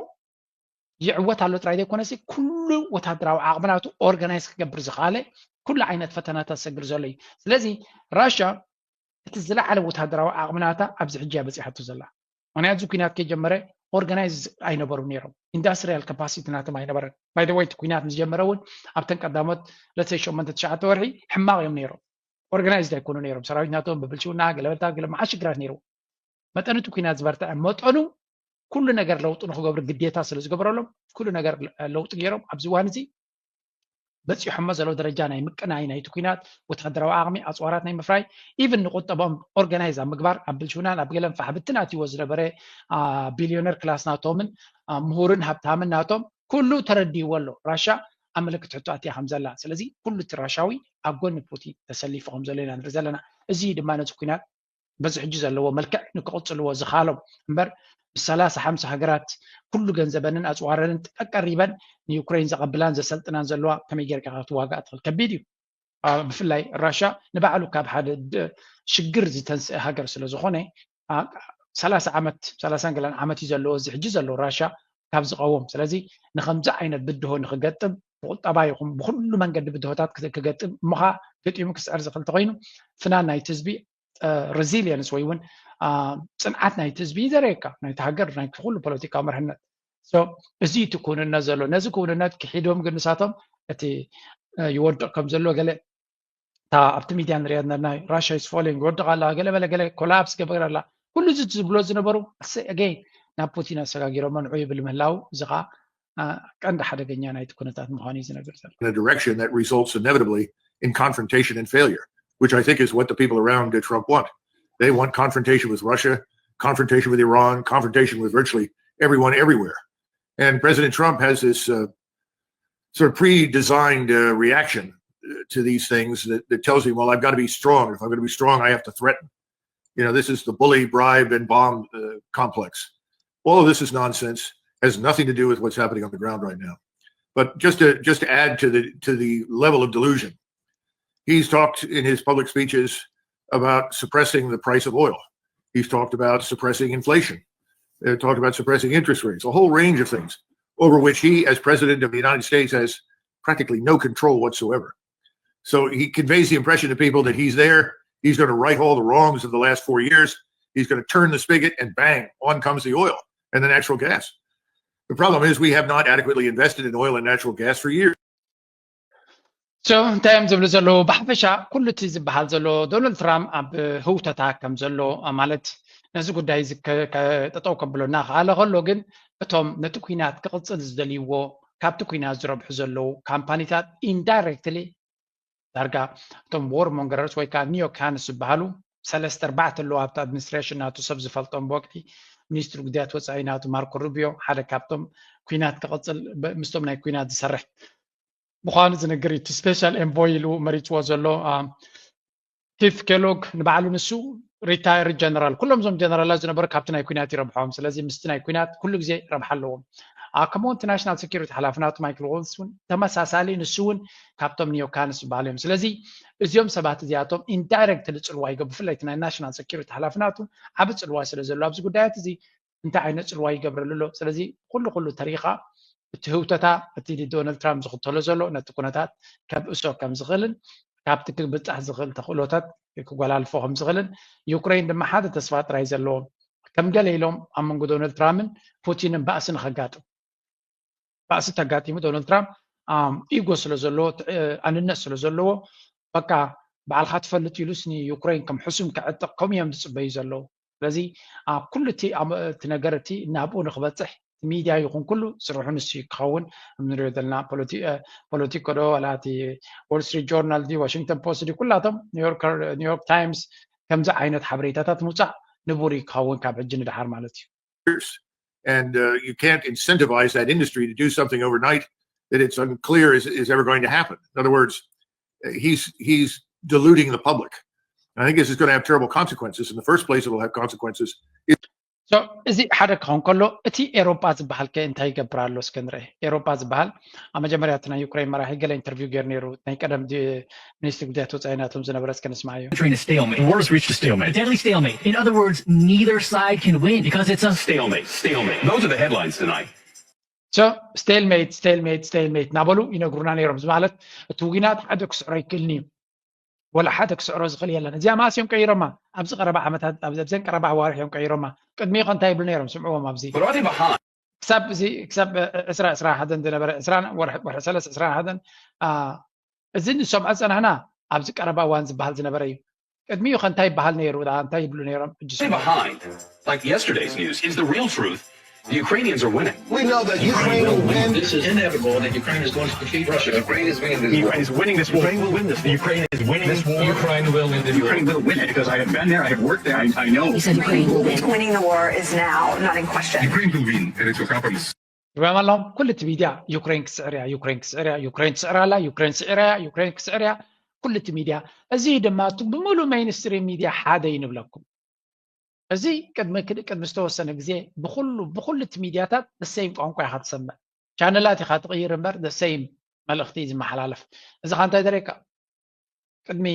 ይዕወት ኣሎ ጥራይ ዘይኮነሲ ኩሉ ወታደራዊ ዓቕምናቱ ኦርጋናይዝ ክገብር ዝኽኣለ ኩሉ ዓይነት ፈተናታት ዝሰግር ዘሎ እዩ። ስለዚ ራሻ እቲ ዝለዓለ ወታደራዊ ዓቕምናታ ኣብዚ ሕጂ እያ በፂሓቶ ዘላ። ምክንያቱ እዚ ኩናት ከይጀመረ ኦርጋናይዝ ኣይነበሩ ነይሮም። ኢንዳስትሪያል ካፓሲቲ ናቶም ኣይነበረን። ባይ ወይ እቲ ኩናት ምስ ጀመረ እውን ኣብተን ቀዳሞት ለሰ ሸሞንተ ትሽዓተ ወርሒ ሕማቕ እዮም ነይሮም። ኦርጋናይዝድ ኣይኮኑ ነይሮም። ሰራዊት ናቶም ብብልሽውና ገለበልታት ገለ መዓት ሽግራት ነይርዎ። መጠኑ እቲ ኩናት ዝበርትዐ መጠኑ ኩሉ ነገር ለውጢ ንክገብሩ ግዴታ ስለ ዝገበረሎም ኩሉ ነገር ለውጢ ገይሮም ኣብዚ እዋን እዚ በፂሖሞ ዘለዉ ደረጃ ናይ ምቅናይ ናይቲ ኩናት ወታደራዊ ዓቕሚ ኣፅዋራት ናይ ምፍራይ ኢቭን ንቁጠቦም ኦርጋናይዝ ኣብ ምግባር ኣብ ብልሽውናን ኣብ ገለን ፋሕብትን ኣትይዎ ዝነበረ ቢልዮነር ክላስ ናቶምን ምሁርን ሃብታምን ናቶም ኩሉ ተረዲእዎ ኣሎ። ራሻ ኣብ ምልክት ሕቶ ኣትያ ከም ዘላ ስለዚ ኩሉ እቲ ራሻዊ ኣብ ጎኒ ፑቲን ተሰሊፉ ከም ዘሎ ኢና ንርኢ ዘለና። እዚ ድማ ነዚ ኩናት በዚ ሕጂ ዘለዎ መልክዕ ንክቕፅልዎ ዝኻሎም እምበር ምስ ሰላሳ ሓምሳ ሃገራት ኩሉ ገንዘበንን ኣፅዋረንን ቀሪበን ንዩክሬን ዘቐብላን ዘሰልጥናን ዘለዋ ከመይ ጌርካ ክትዋጋእ ትኽእል ከቢድ እዩ። ብፍላይ ራሻ ንባዕሉ ካብ ሓደ ሽግር ዝተንስአ ሃገር ስለ ዝኾነ ሰላሳ ዓመት ሰላሳን ገለን ዓመት እዩ ዘለዎ እዚ ሕጂ ዘለዎ ራሻ ካብ ዝቐውም ስለዚ ንከምዚ ዓይነት ብድሆ ንክገጥም ብቁጠባ ይኹን ብኩሉ መንገዲ ብድሆታት ክገጥም እሞ ከዓ ገጢሙ ክስዕር ዝኽእል ተኮይኑ ፍናን ናይቲ ህዝቢ ሬዚሊየንስ ወይ እውን ፅንዓት ናይቲ ህዝቢ ይዘረየካ ናይቲ ሃገር ናይ ኩሉ ፖለቲካዊ መርሕነት እዚ እቲ ክውንነት ዘሎ ነዚ ክውንነት ክሒዶም ግን ንሳቶም እቲ ይወድቕ ከም ዘሎ ገለ እታ ኣብቲ ሚድያ ንሪኣ ናይ ራሽያ ስፎሊንግ ይወድቕ ኣላ ገለ በለ ገለ ኮላፕስ ገበር ኣላ ኩሉ እዚ ዝብሎ ዝነበሩ ኣገይ ናብ ፑቲን ኣሰጋጊሮሞ ንዑ ይብል ምህላው እዚ ከዓ ቀንዲ ሓደገኛ ናይቲ ኩነታት ምዃኑ እዩ ዝነግር ዘሎ in a direction that results inevitably in confrontation and failure, which I think is what the people around Trump want. They want confrontation with Russia, confrontation with Iran, confrontation with virtually everyone everywhere. And President Trump has this uh, sort of pre-designed uh, reaction uh, to these things that, that tells him, well, I've got to be strong. If I'm going to be strong, I have to threaten. You know, this is the bully, bribe, and bomb uh, complex. All of this is nonsense. Has nothing to do with what's happening on the ground right now. But just to just to add to the to the level of delusion, he's talked in his public speeches about suppressing the price of oil. He's talked about suppressing inflation. He talked about suppressing interest rates, a whole range of things over which he, as president of the United States, has practically no control whatsoever. So he conveys the impression to people that he's there, he's going to right all the wrongs of the last four years, he's going to turn the spigot, and bang, on comes the oil and the natural gas. The problem is we have not adequately invested in oil and natural gas for years. So እንታይ እዮም ዝብሉ ዘለዉ ብሓፈሻ ኩሉ እቲ ዝበሃል ዘሎ ዶናልድ ትራምፕ ኣብ ህውተታ ከም ዘሎ ማለት ነዚ ጉዳይ እዚ ጠጠው ከብሎ እናኸኣለ ከሎ ግን እቶም ነቲ ኩናት ክቕፅል ዝደልይዎ ካብቲ ኩናት ዝረብሑ ዘለዉ ካምፓኒታት ኢንዳይሬክትሊ ዳርጋ እቶም ዎር ሞንገረርስ ወይ ከዓ ኒዮካንስ ዝበሃሉ ሰለስተ ኣርባዕተ ኣለዉ ኣብቲ ኣድሚኒስትሬሽን ናቱ ሰብ ዝፈልጦም ብወቅቲ ሚኒስትሪ ጉዳያት ወፃኢ ናቱ ማርኮ ሩቢዮ ሓደ ካብቶም ኩናት ክቕፅል ምስቶም ናይ ኩናት ዝሰርሕ ምዃኑ ዝነግር እዩ እቲ ስፔሻል ኤንቮይ ኢሉ መሪፅዎ ዘሎ ኪፍ ኬሎግ ንባዕሉ ንሱ ሪታየር ጀነራል ኩሎም ዞም ጀነራላት ዝነበሩ ካብቲ ናይ ኩናት ይረብሖም ስለዚ ምስቲ ናይ ኩናት ኩሉ ግዜ ረብሓ ኣለዎም ከምኡ እቲ ናሽናል ሴኪሪቲ ሓላፍናቱ ማይክል ዎልስ እውን ተመሳሳሊ ንሱ እውን ካብቶም ኒዮካንስ ዝበሃሉ እዮም ስለዚ እዚኦም ሰባት እዚኣቶም ኢንዳይረክትሊ ፅልዋ ይገብሩ ብፍላይ እቲ ናይ ናሽናል ሴኪሪቲ ሓላፍናቱ ዓብ ፅልዋ ስለ ዘሎ ኣብዚ ጉዳያት እዚ እንታይ ዓይነት ፅልዋ ይገብረሉ ኣሎ ስለዚ ኩሉ ኩሉ ተሪኻ እቲ ህውተታ እቲ ዶናልድ ትራምፕ ዝኽተሎ ዘሎ ነቲ ኩነታት ከብእሶ ከም ዝኽእልን ካብቲ ክብፃሕ ዝኽእል ተኽእሎታት ክጎላልፎ ከም ዝኽእልን ዩክሬን ድማ ሓደ ተስፋ ጥራይ ዘለዎም ከም ገለ ኢሎም ኣብ መንጎ ዶናልድ ትራምፕን ፑቲንን ባእሲ ንኸጋጥም ባእሲ ተጋጢሙ ዶናልድ ትራምፕ ኢጎ ስለ ዘለዎ ኣንነት ስለ ዘለዎ በቃ ባዕልካ ትፈልጥ ኢሉስ ንዩክሬን ከም ሕሱም ክዕጥቕ ከምኡ እዮም ዝፅበዩ ዘለዉ ስለዚ ኣብ ኩሉ እቲ ነገር እቲ ናብኡ ንክበፅሕ ሚድያ ይኹን ኩሉ ስርሑ ንሱ ክኸውን ንሪኦ ዘለና ፖለቲኮ ዶ ዋላ እቲ ዎል ስትሪት ጆርናል ዲ ዋሽንግተን ፖስት ዲ ኩላቶም ኒውዮርክ ታይምስ ከምዚ ዓይነት ሓበሬታታት ምውፃእ ንቡር ክኸውን ካብ ሕጂ ንድሓር ማለት እዩ And uh, you can't incentivize that industry to do something overnight that it's unclear is, is ever going to happen. In other words, he's he's deluding the public. I think this is going to have terrible consequences. In the first place, it'll have consequences. እዚ ሓደ ክኸውን ከሎ፣ እቲ ኤሮጳ ዝበሃል ከ እንታይ ይገብር ኣሎ? እስከ ንርአ። ኤሮጳ ዝበሃል ኣብ መጀመርያ እቲ ናይ ዩክሬን መራሒ ገለ ኢንተርቪው ገይሩ ነይሩ፣ ናይ ቀደም ሚኒስትሪ ጉዳያት ወፃኢ ናቶም ዝነበረ፣ እስከ ንስማዓዮ። Entering a stalemate. The war's reached a stalemate. A deadly stalemate. In other words, neither side can win because it's a stalemate. Stalemate. Those are the headlines tonight. So stalemate, stalemate, stalemate እናበሉ ይነግሩና ነይሮም። እዚ ማለት እቲ ውጊናት ሓደ ክስዕሮ ይክእልኒ እዩ፣ ወላ ሓደ ክስዕሮ ዝኽእል የለን። እዚኣ መዓስ እዮም ቀይሮማ? ኣብዚ ቀረባ ዓመታት፣ ኣብዚ ኣብዘን ቀረባ ኣዋርሕ እዮም ቀይሮማ። ቅድሚኡ ከ እንታይ ይብሉ ነይሮም? ስምዕዎም ኣብዚ። But are they behind? ክሳብ እዚ ክሳብ ዕስራ ዕስራ ሓደን ዝነበረ፣ ዕስራ ወርሒ ወርሒ ሰለስተ ዕስራ ሓደን፣ አ፣ እዚ ንሰምዖ ዝጸናሕና ኣብዚ ቀረባ እዋን ዝበሃል ዝነበረ እዩ። ቅድሚኡ ከ እንታይ ይበሃል ነይሩ? እንታይ ይብሉ ነይሮም? ሕጂ They behind. Like yesterday's news is the real truth. The Ukrainians are winning. We know that Ukraine will win. This is inevitable that Ukraine is going to defeat Russia. Ukraine is winning this war. Ukraine is winning this war. Ukraine will win this. Ukraine is winning this war. Ukraine will win this war. Ukraine will win it because I have been there. I have worked there. I, I know. He said Ukraine will win. Winning the war is now not in question. Ukraine will win. And it's a compromise. ይበማሎም። ኩሉ እቲ ሚድያ ዩክሬን ክስዕር እያ፣ ዩክሬን ክስዕር እያ፣ ዩክሬን ትስዕር ኣላ፣ ዩክሬን ስዕር እያ፣ ዩክሬን ክስዕር እያ። ኩሉ እቲ ሚድያ እዚ ድማ እቲ ብምሉእ ሜይንስትሪም ሚድያ ሓደ እዩ ንብለኩም። እዚ ቅድሚ ቅድሚ ዝተወሰነ ግዜ ብኩሉ ብኩሉ እቲ ሚድያታት ደሰይም ቋንቋ ኢኻ ትሰምዕ። ቻነላት ኢኻ ትቕይር እምበር ደሰይም መልእኽቲ እዩ ዝመሓላለፍ። እዚ ኻ እንታይ ደረካ? ቅድሚ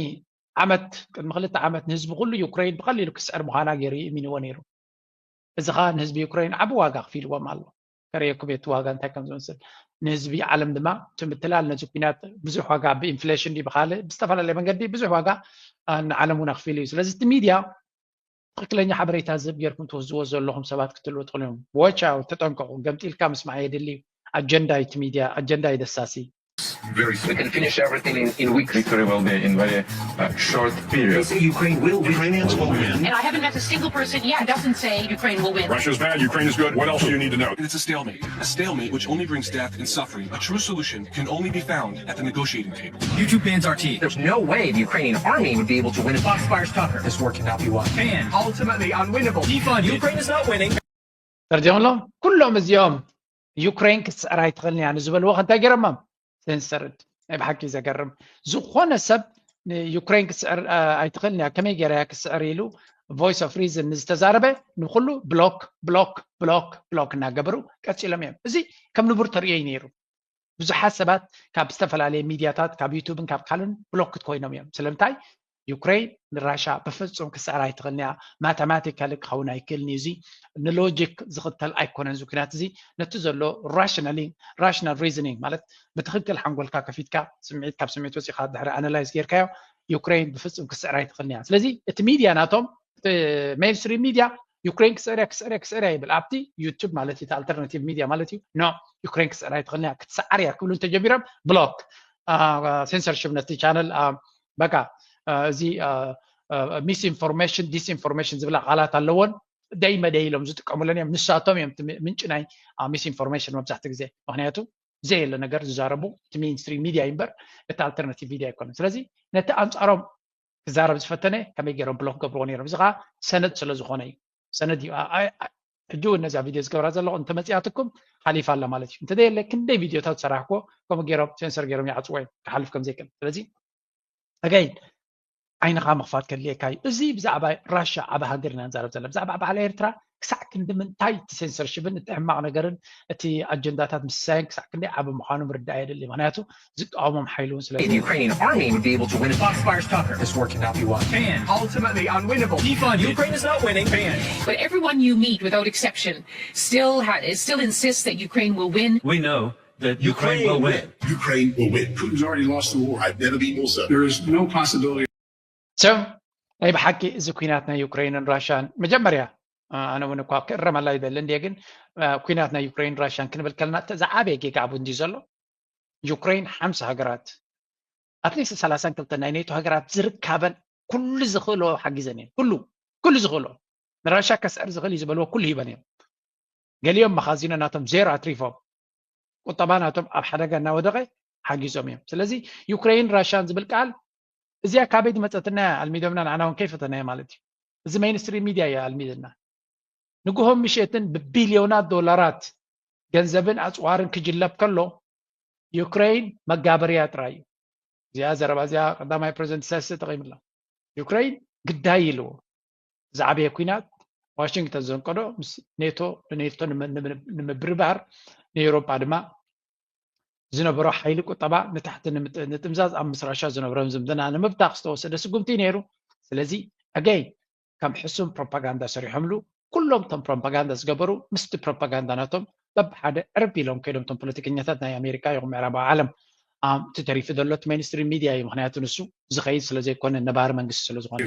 ዓመት ቅድሚ ክልተ ዓመት ንህዝቢ ኩሉ ዩክሬን ብቐሊሉ ክስዕር ምዃና ገይሩ ይእሚንዎ ነይሩ። እዚ ኸዓ ንህዝቢ ዩክሬን ዓቢ ዋጋ ክፊልዎም ኣሎ። ከርእየኩም እየ እቲ ዋጋ እንታይ ከም ዝመስል። ንህዝቢ ዓለም ድማ እቲ ምትላል ነዚ ኩናት ብዙሕ ዋጋ ብኢንፍሌሽን ድዩ ብኻልእ ብዝተፈላለየ መንገዲ ብዙሕ ዋጋ ንዓለም እውን ኣኽፊሉ እዩ። ስለዚ እቲ ሚድያ ትኽክለኛ ሓበሬታ ዝህብ ጌርኩም ትወስድዎ ዘለኹም ሰባት ክትህልዉ ትኽእሉ እዮም። Watch out፣ ተጠንቀቑ። ገምጢልካ ምስማዕ የድሊ እዩ። ኣጀንዳ እዩ እቲ ሚድያ፣ ኣጀንዳ እዩ ደሳሲ። Very soon. We can finish everything in, in weeks. Victory will be in very uh, short period. Ukraine will win. Ukrainians will win. And I haven't met a single person yet that doesn't say Ukraine will win. Russia's bad, Ukraine is good. What else do you need to know? It's a stalemate. A stalemate which only brings death and suffering. A true solution can only be found at the negotiating table. YouTube bans R T. There's no way the Ukrainian army would be able to win. Foxfire's tougher. This war cannot be won. Banned. Ultimately unwinnable. Defunded. Ukraine is not winning. ተርጀምሎም። ኩሎም እዚኦም ዩክሬን ክትስዕር ኣይትኽእልን እያ ንዝበልዎ እንታይ ገይሮሞም? ሴንሰርድ። ናይ ብሓቂ ዘገርም። ዝኾነ ሰብ ንዩክሬን ክትስዕር ኣይትኽእልን እያ፣ ከመይ ገይራ እያ ክትስዕር ኢሉ ቮይስ ኦፍ ሪዝን ንዝተዛረበ ንኩሉ ብሎክ ብሎክ ብሎክ ብሎክ እናገበሩ ቀፂሎም እዮም። እዚ ከም ንቡር ተርእዮ እዩ ነይሩ። ብዙሓት ሰባት ካብ ዝተፈላለየ ሚድያታት ካብ ዩቱብን ካብ ካልኦትን ብሎክድ ኮይኖም እዮም። ስለምንታይ? ዩክሬን ንራሻ ብፍፁም ክስዕር ኣይትኽእልን እያ። ማተማቲካሊ ክኸውን ኣይክእልን እዩ። እዚ ንሎጂክ ዝኽተል ኣይኮነን። እዚ ኩናት እዚ ነቲ ዘሎ ራሽናሊ ራሽናል ሪዝኒንግ ማለት ብትኽክል ሓንጎልካ ከፊትካ ስምዒት ካብ ስምዒት ወፂኻ ድሕሪ ኣናላይዝ ጌርካዮ ዩክሬን ብፍፁም ክስዕር ኣይትኽእልን እያ። ስለዚ እቲ ሚድያ ናቶም ሜይንስትሪም ሚድያ ዩክሬን ክስዕር እያ ክስዕር እያ ክስዕር እያ ይብል ኣብቲ ዩቱብ ማለት እዩ። ኣልተርናቲቭ ሚድያ ማለት እዩ። ኖ ዩክሬን ክስዕር ኣይትኽእልን እያ ክትስዓር እያ ክብሉ እንተጀሚሮም ብሎክ ሴንሰርሽፕ ነቲ ቻነል በቃ እዚ ሚስኢንፎርሜሽን ዲስኢንፎርሜሽን ዝብላ ቃላት ኣለዎን ደይ መደይ ኢሎም ዝጥቀሙለን እዮም። ንሳቶም እዮም ምንጭ ናይ ሚስኢንፎርሜሽን መብዛሕትኡ ግዜ ምክንያቱ ዘየለ ነገር ዝዛረቡ እቲ ሜይንስትሪም ሚድያ እዩ እምበር እቲ ኣልተርናቲቭ ሚድያ ኣይኮነን። ስለዚ ነቲ ኣንፃሮም ክዛረብ ዝፈተነ ከመይ ገይሮም ብሎክ ገብርዎ ነይሮም። እዚ ከዓ ሰነድ ስለ ዝኾነ እዩ። ሰነድ እዩ። ሕጂ እውን ነዛ ቪድዮ ዝገብራ ዘለኹ እንተመፅኣትኩም ሓሊፋ ኣላ ማለት እዩ። እንተዘየለ ክንደይ ቪድዮታት ዝሰራሕክዎ ከምኡ ገይሮም ሴንሰር ገይሮም ይዓፅዎ እዮም ክሓልፍ ከም ዘይክእል። ስለዚ ኣገይን ዓይንኻ ምኽፋት ከድልየካ እዩ። እዚ ብዛዕባ ራሻ ዓቢ ሃገር ኢና ንዛረብ ዘለና። ብዛዕባ በዓል ኤርትራ ክሳዕ ክንዲ ምንታይ እቲ ሴንሰርሽፕን እቲ ሕማቕ ነገርን እቲ ኣጀንዳታት ምስሳይን ክሳዕ ክንደይ ዓቢ ምዃኑ ምርዳእ የድሊ። ምኽንያቱ ዝቃወሞም ሓይሊ እውን ስለ The Ukrainian army would be able to win. Foxfire's tougher. This war cannot be won. Banned. Ultimately unwinnable. Defunded. Ukraine is not winning. Banned. But everyone you meet, without exception, still ha- still insists that Ukraine will win. We know that Ukraine will win. Ukraine will win. Putin's already lost the war. I've never been more certain. There is no possibility. So ናይ ብሓቂ እዚ ኩናት ናይ ዩክሬንን ራሽያን መጀመርያ ኣነ እውን እኳ ክእረም ኣላ ይደሊ እንድየ ግን ኩናት ናይ ዩክሬን ራሽያን ክንብል ከለና ዝዓበየ ጌጋ ኣብ እንዲ ዘሎ ዩክሬን ሓምሳ ሃገራት ኣትሊስት ሰላሳን ክልተ ናይ ኔቶ ሃገራት ዝርካበን ኩሉ ዝኽእሎ ሓጊዘን እየን። ኩሉ ኩሉ ዝኽእሎ ንራሽያ ከስዕር ዝኽእል እዩ ዝበልዎ ኩሉ ሂበን እዮም። ገሊኦም መኻዚኖ ናቶም ዜሮ ኣትሪፎም ቁጠባ ናቶም ኣብ ሓደጋ እናወደቐ ሓጊዞም እዮም። ስለዚ ዩክሬን ራሽያን ዝብል ቃል እዚኣ ካበይ ዝመፀትና እያ ኣልሚዶምና ንዓና እውን ከይፈተናዮ ማለት እዩ። እዚ ሜይንስትሪም ሚድያ እዩ ኣልሚድና። ንግሆን ምሸትን ብቢልዮናት ዶላራት ገንዘብን ኣፅዋርን ክጅለብ ከሎ ዩክሬን መጋበርያ ጥራይ እዩ። እዚኣ ዘረባ እዚኣ ቀዳማይ ፕሬዚደንት ኢሳያስ ተጠቒምላ። ዩክሬን ግዳይ ኢልዎ ዝዓበየ ኩናት ዋሽንግተን ዘንቀዶ ምስ ኔቶ ንኔቶ ንምብርባር ንኤውሮጳ ድማ ዝነበሮ ሓይሊ ቁጠባ ንታሕቲ ንምጥምዛዝ ኣብ ምስ ራሻ ዝነብሮም ዝምድና ንምብታኽ ዝተወሰደ ስጉምቲ ነይሩ። ስለዚ ኣገይ ከም ሕሱም ፕሮፓጋንዳ ሰሪሖምሉ ኩሎም ቶም ፕሮፓጋንዳ ዝገበሩ ምስቲ ፕሮፓጋንዳ ናቶም በብሓደ ዕርብ ኢሎም ከይዶም ቶም ፖለቲከኛታት ናይ ኣሜሪካ ይኹን ምዕራባዊ ዓለም እቲ ተሪፉ ዘሎ እቲ ሜንስትሪም ሚድያ እዩ። ምክንያቱ ንሱ ዝኸይድ ስለ ዘይኮነ ነባሪ መንግስቲ ስለ ዝኾነ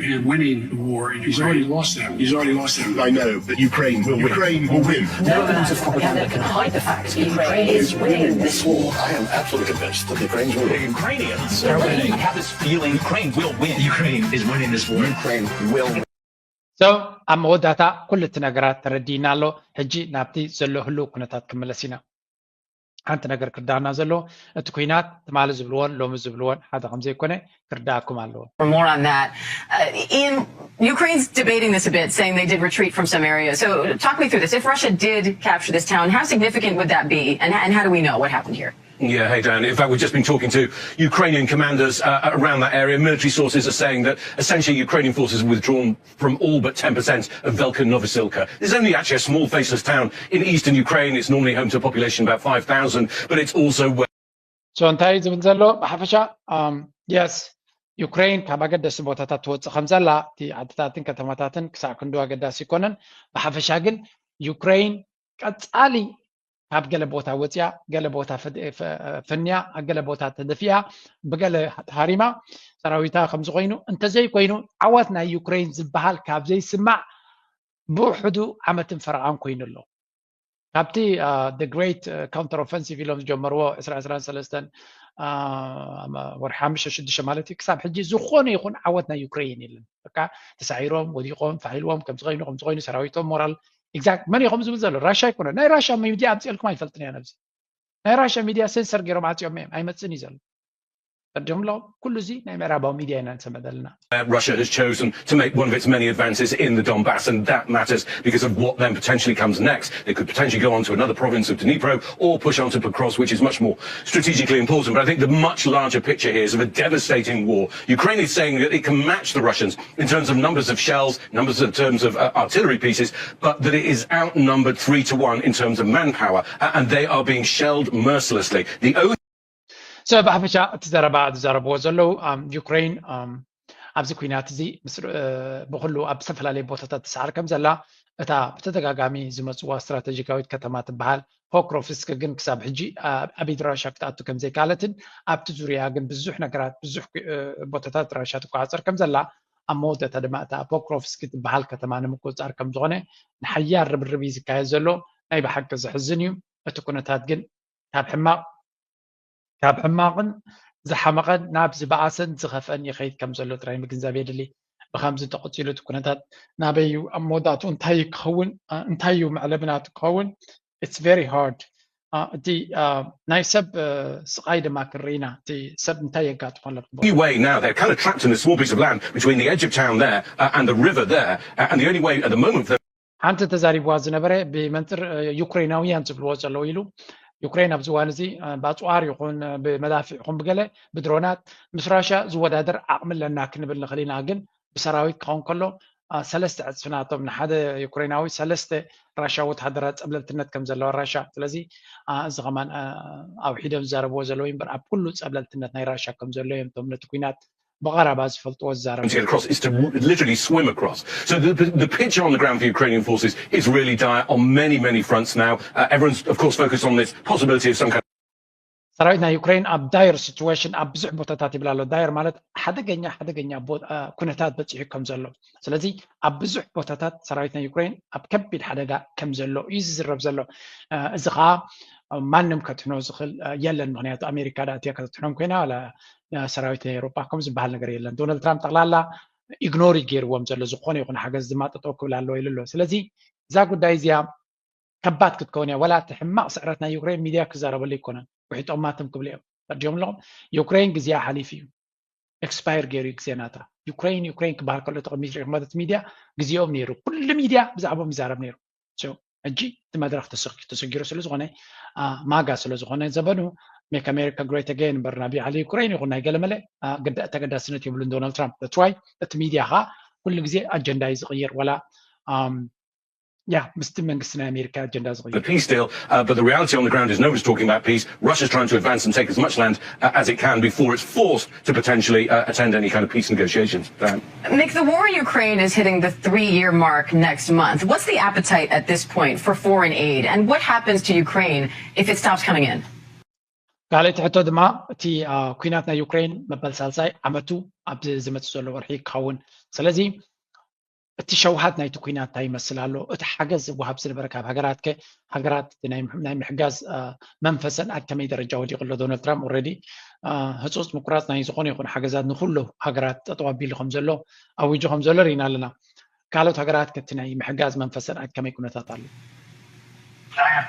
He's already lost them. He's already lost them. I know, but Ukraine will win. Ukraine will win. No amount of propaganda can hide the fact Ukraine is winning this war. I am absolutely convinced that the Ukrainians will win. The Ukrainians are winning. I have this feeling Ukraine will win. Ukraine is winning this war. Ukraine will win. So ኣብ መወዳእታ ኩሉ እቲ ነገራት ተረዲእና ኣሎ። ሕጂ ናብቲ ዘሎ ህልው ኩነታት ክምለስ ኢና። ሓንቲ ነገር ክርዳእና ዘለዎ እቲ ኩናት ትማሊ ዝብልዎን ሎሚ ዝብልዎን ሓደ ከም ዘይኮነ ክርዳእኩም ኣለዎ። For more on that, uh, Ian, Ukraine's debating this a bit, saying they did retreat from some areas. So talk me through this. If Russia did capture this town, how significant would that be? And, and how do we know what happened here? Yeah, hey Dan. In fact, we've just been talking to Ukrainian commanders uh, around that area. Military sources are saying that essentially Ukrainian forces have withdrawn from all but ten percent of Velka Novosilka. There's only actually a small faceless town in eastern Ukraine. It's normally home to a population of about five thousand, but it's also where So እንታይ ዝብል ዘሎ ብሓፈሻ yes ዩክሬን ካብ ኣገደሲ ቦታታት ትወፅእ ከም ዘላ እቲ ዓድታትን ከተማታትን ክሳዕ ክንዱ ኣገዳሲ ኣይኮነን። ብሓፈሻ ግን ዩክሬን ቀፃሊ ካብ ገለ ቦታ ወፅያ ገለ ቦታ ፍንያ ኣብ ገለ ቦታ ተደፊኣ ብገለ ተሃሪማ ሰራዊታ ከምዚ ኮይኑ እንተዘይኮይኑ ዓወት ናይ ዩክሬን ዝበሃል ካብ ዘይስማዕ ብውሕዱ ዓመትን ፈረቓን ኮይኑ ኣሎ። ካብቲ the great counter offensive ኢሎም ዝጀመርዎ ዕስራ ዕስራን ሰለስተን ወርሒ ሓሙሽተ ሽዱሽተ ማለት እዩ ክሳብ ሕጂ ዝኾነ ይኹን ዓወት ናይ ዩክሬን የለን። በቃ ተሳዒሮም ወዲቖም ፋሕ ኢልዎም ከምዚ ኮይኑ ከምዚ ኮይኑ ሰራዊቶም ሞራል exact መን እዩ ከምዚ ዝብል ዘሎ ራሻ ኣይኮነ ናይ ራሻ ሚድያ ኣምፅኤልኩም ኣይፈልጥን እያ ነብዚ ናይ ራሻ ሚድያ ሴንሰር ገይሮም ዓፅዮም እዮም ኣይመፅን እዩ ዘሎ። ፈርዲሆም ኣለዉ። ኩሉ እዚ ናይ ምዕራባዊ ሚድያ ኢና ንሰምዕ ዘለና። Russia has chosen to make one of its many advances in the Donbass, and that matters because of what then potentially comes next. They could potentially go on to another province of Dnipro or push on to Pokrovsk, which is much more strategically important. But I think the much larger picture here is of a devastating war. Ukraine is saying that it can match the Russians in terms of numbers of shells, numbers in terms of uh, artillery pieces, but that it is outnumbered three to one in terms of manpower, uh, and they are being shelled mercilessly. The only So ብሓፈሻ እቲ ዘረባ ዝዛረብዎ ዘለዉ ዩክሬን ኣብዚ ኩናት እዚ ብኩሉ ኣብ ዝተፈላለየ ቦታታት ትሰዓር ከም ዘላ እታ ብተደጋጋሚ ዝመፅዋ ስትራተጂካዊት ከተማ ትበሃል ፖክሮፍስክ ግን ክሳብ ሕጂ ኣብ ኢድ ራሻ ክትኣቱ ከም ዘይከኣለትን ኣብቲ ዙርያ ግን ብዙሕ ነገራት ብዙሕ ቦታታት ራሻ ትቆፃፀር ከም ዘላ ኣብ መወዳእታ ድማ እታ ፖክሮፍስክ ትበሃል ከተማ ንምቁፅፃር ከም ዝኾነ ንሓያል ርብርብ እዩ ዝካየድ ዘሎ። ናይ ብሓቂ ዘሕዝን እዩ። እቲ ኩነታት ግን ካብ ሕማቕ ካብ ሕማቕን ዝሓመቐን ናብ ዝበኣሰን ዝኸፍአን ይኸይድ ከም ዘሎ ጥራይ ምግንዛብ የድሊ። ብኸምዚ እንተቐፂሉ እቲ ኩነታት ናበይ እዩ ኣብ መወዳእትኡ እንታይ እዩ ክኸውን እንታይ እዩ መዕለቢ ናቱ ክኸውን it's very hard። እቲ ናይ ሰብ ስቓይ ድማ ክንርኢ ኢና። እቲ ሰብ እንታይ የጋጥሞ ኣሎ። Way now they're kind of trapped in a small piece of land between the edge of town there uh, and the river there uh, and the only way at the moment ሓንቲ ተዛሪብዋ ዝነበረ ብመንፅር ዩክሬናውያን ዝብልዎ ዘለዉ ኢሉ ዩክሬን ኣብዚ እዋን እዚ ብኣፅዋር ይኹን ብመዳፍዕ ይኹን ብገለ ብድሮናት ምስ ራሽያ ዝወዳደር ዓቕሚ ኣለና ክንብል ንኽእል ኢና ግን ብሰራዊት ክኸውን ከሎ ሰለስተ ዕፅፊ ናቶም ንሓደ ዩክሬናዊ ሰለስተ ራሽያ ወተሃደራት ፀብለልትነት ከም ዘለዋ ራሽያ ስለዚ እዚ ከማን ኣውሒዶም ዝዛረብዎ ዘለዉ እምበር ኣብ ኩሉ ፀብለልትነት ናይ ራሽያ ከም ዘሎ እዮም እቶም ነቲ ኩናት ብቐረባ ዝፈልጥዎ ዝዛረቡ across is to literally swim across. So the, the, the picture on the ground for Ukrainian forces is really dire on many, many fronts now. Uh, everyone's, of course, focused on this possibility of some kind ሰራዊት ናይ ዩክሬን ኣብ ዳየር ሲትዌሽን ኣብ ብዙሕ ቦታታት ይብል ኣሎ። ዳየር ማለት ሓደገኛ ሓደገኛ ኩነታት በፂሑ ከም ዘሎ፣ ስለዚ ኣብ ብዙሕ ቦታታት ሰራዊት ናይ ዩክሬን ኣብ ከቢድ ሓደጋ ከም ዘሎ እዩ ዝዝረብ ዘሎ። እዚ ከዓ ማንም ከድሕኖ ዝኽእል የለን። ምክንያቱ ኣሜሪካ ዳ እትያ ከተድሕኖም ኮይና ዋላ ሰራዊት ናይ ኤውሮጳ ከም ዝበሃል ነገር የለን። ዶናልድ ትራምፕ ጠቕላላ ኢግኖር ገይርዎም ዘሎ ዝኾነ ይኹን ሓገዝ ድማ ጠጠው ክብል ኣለዎ ኢሉ ኣሎ። ስለዚ እዛ ጉዳይ እዚኣ ከባድ ክትከውን እያ። ዋላ እቲ ሕማቕ ስዕረት ናይ ዩክሬን ሚድያ ክዛረበሉ ኣይኮነን። ውሒጦማ ትም ክብሉ እዮም ፈርዲዮም ኣለኹም። ዩክሬን ግዜኣ ሓሊፉ እዩ። ኤክስፓየር ገይሩ እዩ ግዜ ናታ። ዩክሬን ዩክሬን ክበሃል ከሎ ተቐሚጡ ኢኹም ማለት ሚድያ ግዜኦም ነይሩ። ኩሉ ሚድያ ብዛዕባኦም ይዛረብ ነይሩ። ሕጂ እቲ መድረኽ ተሰጊሩ ስለ ዝኾነ ማጋ ስለ ዝኾነ ዘበኑ make America great again እምበር ናብ ዓሊ ዩክሬን ይኹን ናይ ገለመለ ተገዳስነት የብሉን ዶናልድ ትራምፕ። That's why እቲ ሚድያ ከዓ ኩሉ ግዜ ኣጀንዳ እዩ ዝቕይር። ዋላ ያ ምስቲ መንግስቲ ናይ ኣሜሪካ ኣጀንዳ ዝቕይር the peace deal, uh, but the reality on the ground is nobody's talking about peace. Russia's trying to advance and take as much land uh, as it can before it's forced to potentially uh, attend any kind of peace negotiations. Diane. Mick, the war in Ukraine is hitting the three year mark next month. What's the appetite at this point for foreign aid, and what happens to Ukraine if it stops coming in? ካልኣይቲ ሕቶ ድማ እቲ ኩናት ናይ ዩክሬን መበል ሳልሳይ ዓመቱ ኣብዚ ዝመፅእ ዘሎ ወርሒ ክኸውን። ስለዚ እቲ ሸውሃት ናይቲ ኩናት እንታይ ይመስል ኣሎ? እቲ ሓገዝ ዝወሃብ ዝነበረ ካብ ሃገራት ከ ሃገራት ናይ ምሕጋዝ መንፈሰን ኣብ ከመይ ደረጃ ወዲቑ ኣሎ? ዶናልድ ትራምፕ ኦልሬዲ ህፁፅ ምቁራፅ ናይ ዝኾነ ይኹን ሓገዛት ንኩሉ ሃገራት ጠጠው ኣቢሉ ከም ዘሎ ኣዊጁ ከም ዘሎ ርኢና ኣለና። ካልኦት ሃገራት ከቲ ናይ ምሕጋዝ መንፈሰን ኣብ ከመይ ኩነታት ኣሎ?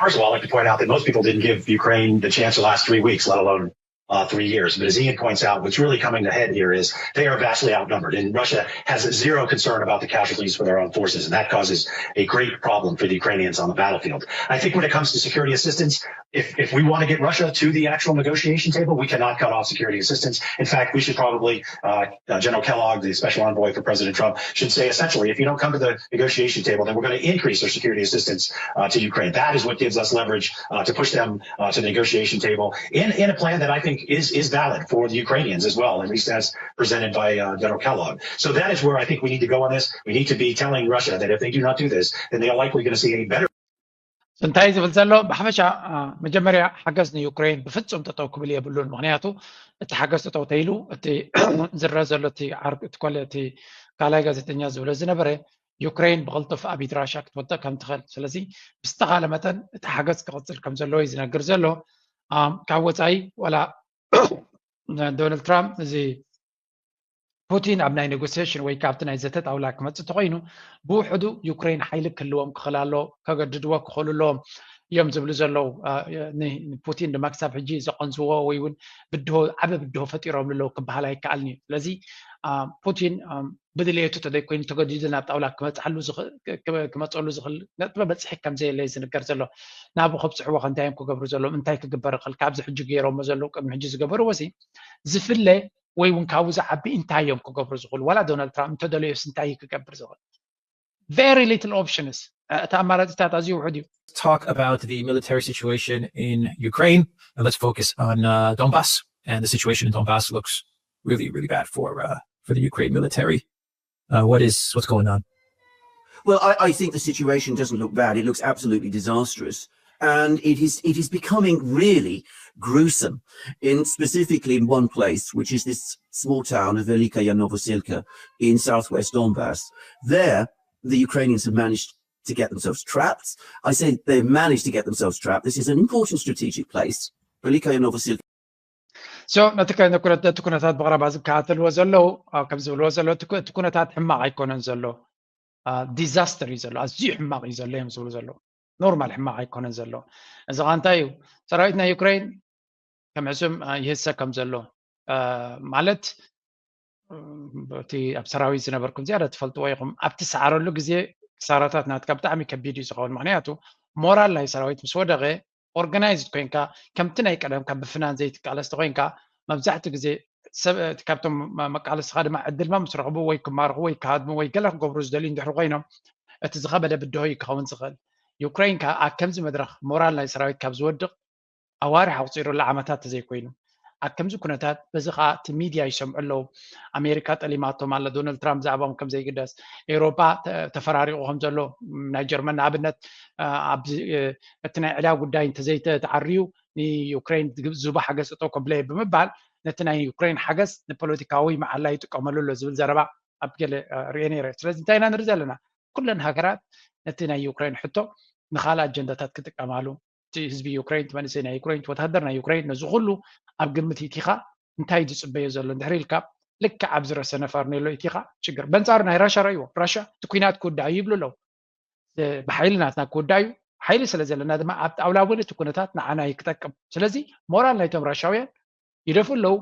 First of all, I'd like to point out that most people didn't give Ukraine the chance to last three weeks, let alone uh, three years. But as Ian points out, what's really coming to head here is they are vastly outnumbered, and Russia has zero concern about the casualties for their own forces, and that causes a great problem for the Ukrainians on the battlefield. I think when it comes to security assistance, if, if we want to get Russia to the actual negotiation table, we cannot cut off security assistance. In fact, we should probably, uh, uh, General Kellogg, the special envoy for President Trump, should say essentially, if you don't come to the negotiation table, then we're going to increase our security assistance uh, to Ukraine. That is what gives us leverage uh, to push them uh, to the negotiation table in, in a plan that I think is, is valid for the Ukrainians as well, at least as presented by uh, General Kellogg. So that is where I think we need to go on this. We need to be telling Russia that if they do not do this, then they are likely going to see a better እንታይ ዝብል ዘሎ ብሓፈሻ መጀመርያ ሓገዝ ንዩክሬን ብፍፁም ጠጠው ክብል የብሉን። ምክንያቱ እቲ ሓገዝ ጠጠው ተይሉ እቲ ዝረ ዘሎ እቲ ኮለ እቲ ካልኣይ ጋዜጠኛ ዝብሎ ዝነበረ ዩክሬን ብቅልጡፍ ኣብ ኢድ ራሻ ክትወድቕ ከም ትኽእል፣ ስለዚ ብዝተኻለ መጠን እቲ ሓገዝ ክቕፅል ከም ዘለዎ እዩ ዝነግር ዘሎ። ካብ ወፃኢ ዋላ ዶናልድ ትራምፕ እዚ ፑቲን ኣብ ናይ ኔጎሲሽን ወይ ካብቲ ናይ ዘተ ጣውላ ክመፅእ ተኮይኑ ብውሕዱ ዩክሬን ሓይሊ ክህልዎም ክኽእል ኣሎ፣ ከገድድዎ ክኽእሉ ኣለዎም እዮም ዝብሉ ዘለዉ። ንፑቲን ድማ ክሳብ ሕጂ ዘቐንዝዎ ወይ እውን ብድሆ ዓበ ብድሆ ፈጢሮም ኣለዉ ክበሃል ኣይከኣልን እዩ። ስለዚ ፑቲን ብድሌቱ ተዘይኮይኑ ተገዲዱ ናብ ጣውላ ክመፅሓሉ ክመፀሉ ዝኽእል ነጥበ በፅሒ ከምዘየለ ዝንገር ዘሎ። ናብኡ ከብፅሕዎ ከ እንታይ እዮም ክገብሩ ዘለዎም? እንታይ ክግበር ይኽእል? ካብዚ ሕጂ ገይሮሞ ዘለዉ ቅድሚ ሕጂ ዝገበርዎ ሲ ዝፍለ ወይ እውን ካብኡ ዝዓቢ እንታይ እዮም ክገብሩ ዝኽእሉ? ዋላ ዶናልድ ትራምፕ እንተደለዮስ እንታይ እዩ ክገብር ዝኽእል? Very little options። እቲ ኣማራፂታት ኣዝዩ ውሑድ እዩ። Talk about the military situation in Ukraine, and let's focus on uh, Donbass. And the situation in Donbass looks really, really bad for uh, for the Ukraine military. Uh, what is what's going on? Well, I, I think the situation doesn't look bad. It looks absolutely disastrous. And it is, it is becoming really gruesome, in specifically in one place, which is this small town of Velika Novosilka in southwest Donbass. There, the Ukrainians have managed to get themselves trapped. I say they've managed to get themselves trapped. This is an important strategic place. Velika Novosilka. So ነቲ ኩነታት ብቐረባ ዝከታተልዎ ዘለዉ ከም ዝብልዎ ዘለዉ እቲ ኩነታት ሕማቕ ኣይኮነን ዘሎ፣ ዲዛስተር እዩ ዘሎ፣ ኣዝዩ ሕማቕ እዩ ዘሎ እዮም ዝብሉ ዘለዉ። ኖርማል ሕማቕ ኣይኮነን ዘሎ። እዚ ኸ እንታይ እዩ? ሰራዊት ናይ ዩክሬን ከም ሕሱም ይህሰ ከም ዘሎ ማለት እቲ ኣብ ሰራዊት ዝነበርኩም ዝያዳ ትፈልጥዎ ኢኹም። ኣብቲ ሰዓረሉ ግዜ ክሳራታት ናትካ ብጣዕሚ ከቢድ እዩ ዝኸውን። ምክንያቱ ሞራል ናይ ሰራዊት ምስ ወደቐ ኦርጋናይዝድ ኮይንካ ከምቲ ናይ ቀደምካ ብፍናን ዘይትቃለስ ተኮይንካ መብዛሕትኡ ግዜ ሰብ እቲ ካብቶም መቃለስኻ ድማ ዕድልማ ምስ ረኽቡ ወይ ክማርኹ ወይ ክሃድሙ ወይ ገለ ክገብሩ ዝደልዩ እንድሕሪ ኮይኖም እቲ ዝኸበደ ብድሆ እዩ ክኸውን ዝኽእል። ዩክሬን ከኣ ኣብ ከምዚ መድረኽ ሞራል ናይ ሰራዊት ካብ ዝወድቕ ኣዋርሕ ኣቑፂሩ ኣሎ ዓመታት ተዘይኮይኑ ኣብ ከምዚ ኩነታት በዚ ከዓ እቲ ሚድያ ይሰምዑ ኣለዉ። ኣሜሪካ ጠሊማቶም ኣላ፣ ዶናልድ ትራምፕ ብዛዕባኦም ከም ዘይግደስ፣ ኤውሮጳ ተፈራሪቑ ከም ዘሎ ናይ ጀርመን ንኣብነት እቲ ናይ ዕዳ ጉዳይ እንተዘይተዓርዩ ንዩክሬን ዝቡ ሓገዝ ጠጠው ከብለየ ብምባል ነቲ ናይ ዩክሬን ሓገዝ ንፖለቲካዊ መዓላ ይጥቀመሉ ኣሎ ዝብል ዘረባ ኣብ ገለ ሪኤ ነይረ። ስለዚ እንታይ ኢና ንርኢ ዘለና? ኩለን ሃገራት ነቲ ናይ ዩክሬን ሕቶ ንካልእ ኣጀንዳታት ክጥቀማሉ እቲ ህዝቢ ዩክሬን፣ እቲ መንእሰይ ናይ ዩክሬን፣ እቲ ወታደር ናይ ዩክሬን ነዚ ኩሉ ኣብ ግምት ኢቲኻ እንታይ ዝፅበዮ ዘሎ እንድሕር ኢልካ ልክዕ ኣብ ዝረሰነ ፋርኔሎ ኢቲኻ ሽግር። በንፃሩ ናይ ራሻ ረእይዎ። ራሻ እቲ ኩናት ክውዳእ እዩ ይብሉ ኣለዉ። ብሓይሊ ናትና ክውዳእ እዩ። ሓይሊ ስለ ዘለና ድማ ኣብ ጣውላ እውን እቲ ኩነታት ንዓና እዩ ክጠቅም። ስለዚ ሞራል ናይቶም ራሻውያን ይደፍኡ ኣለዉ።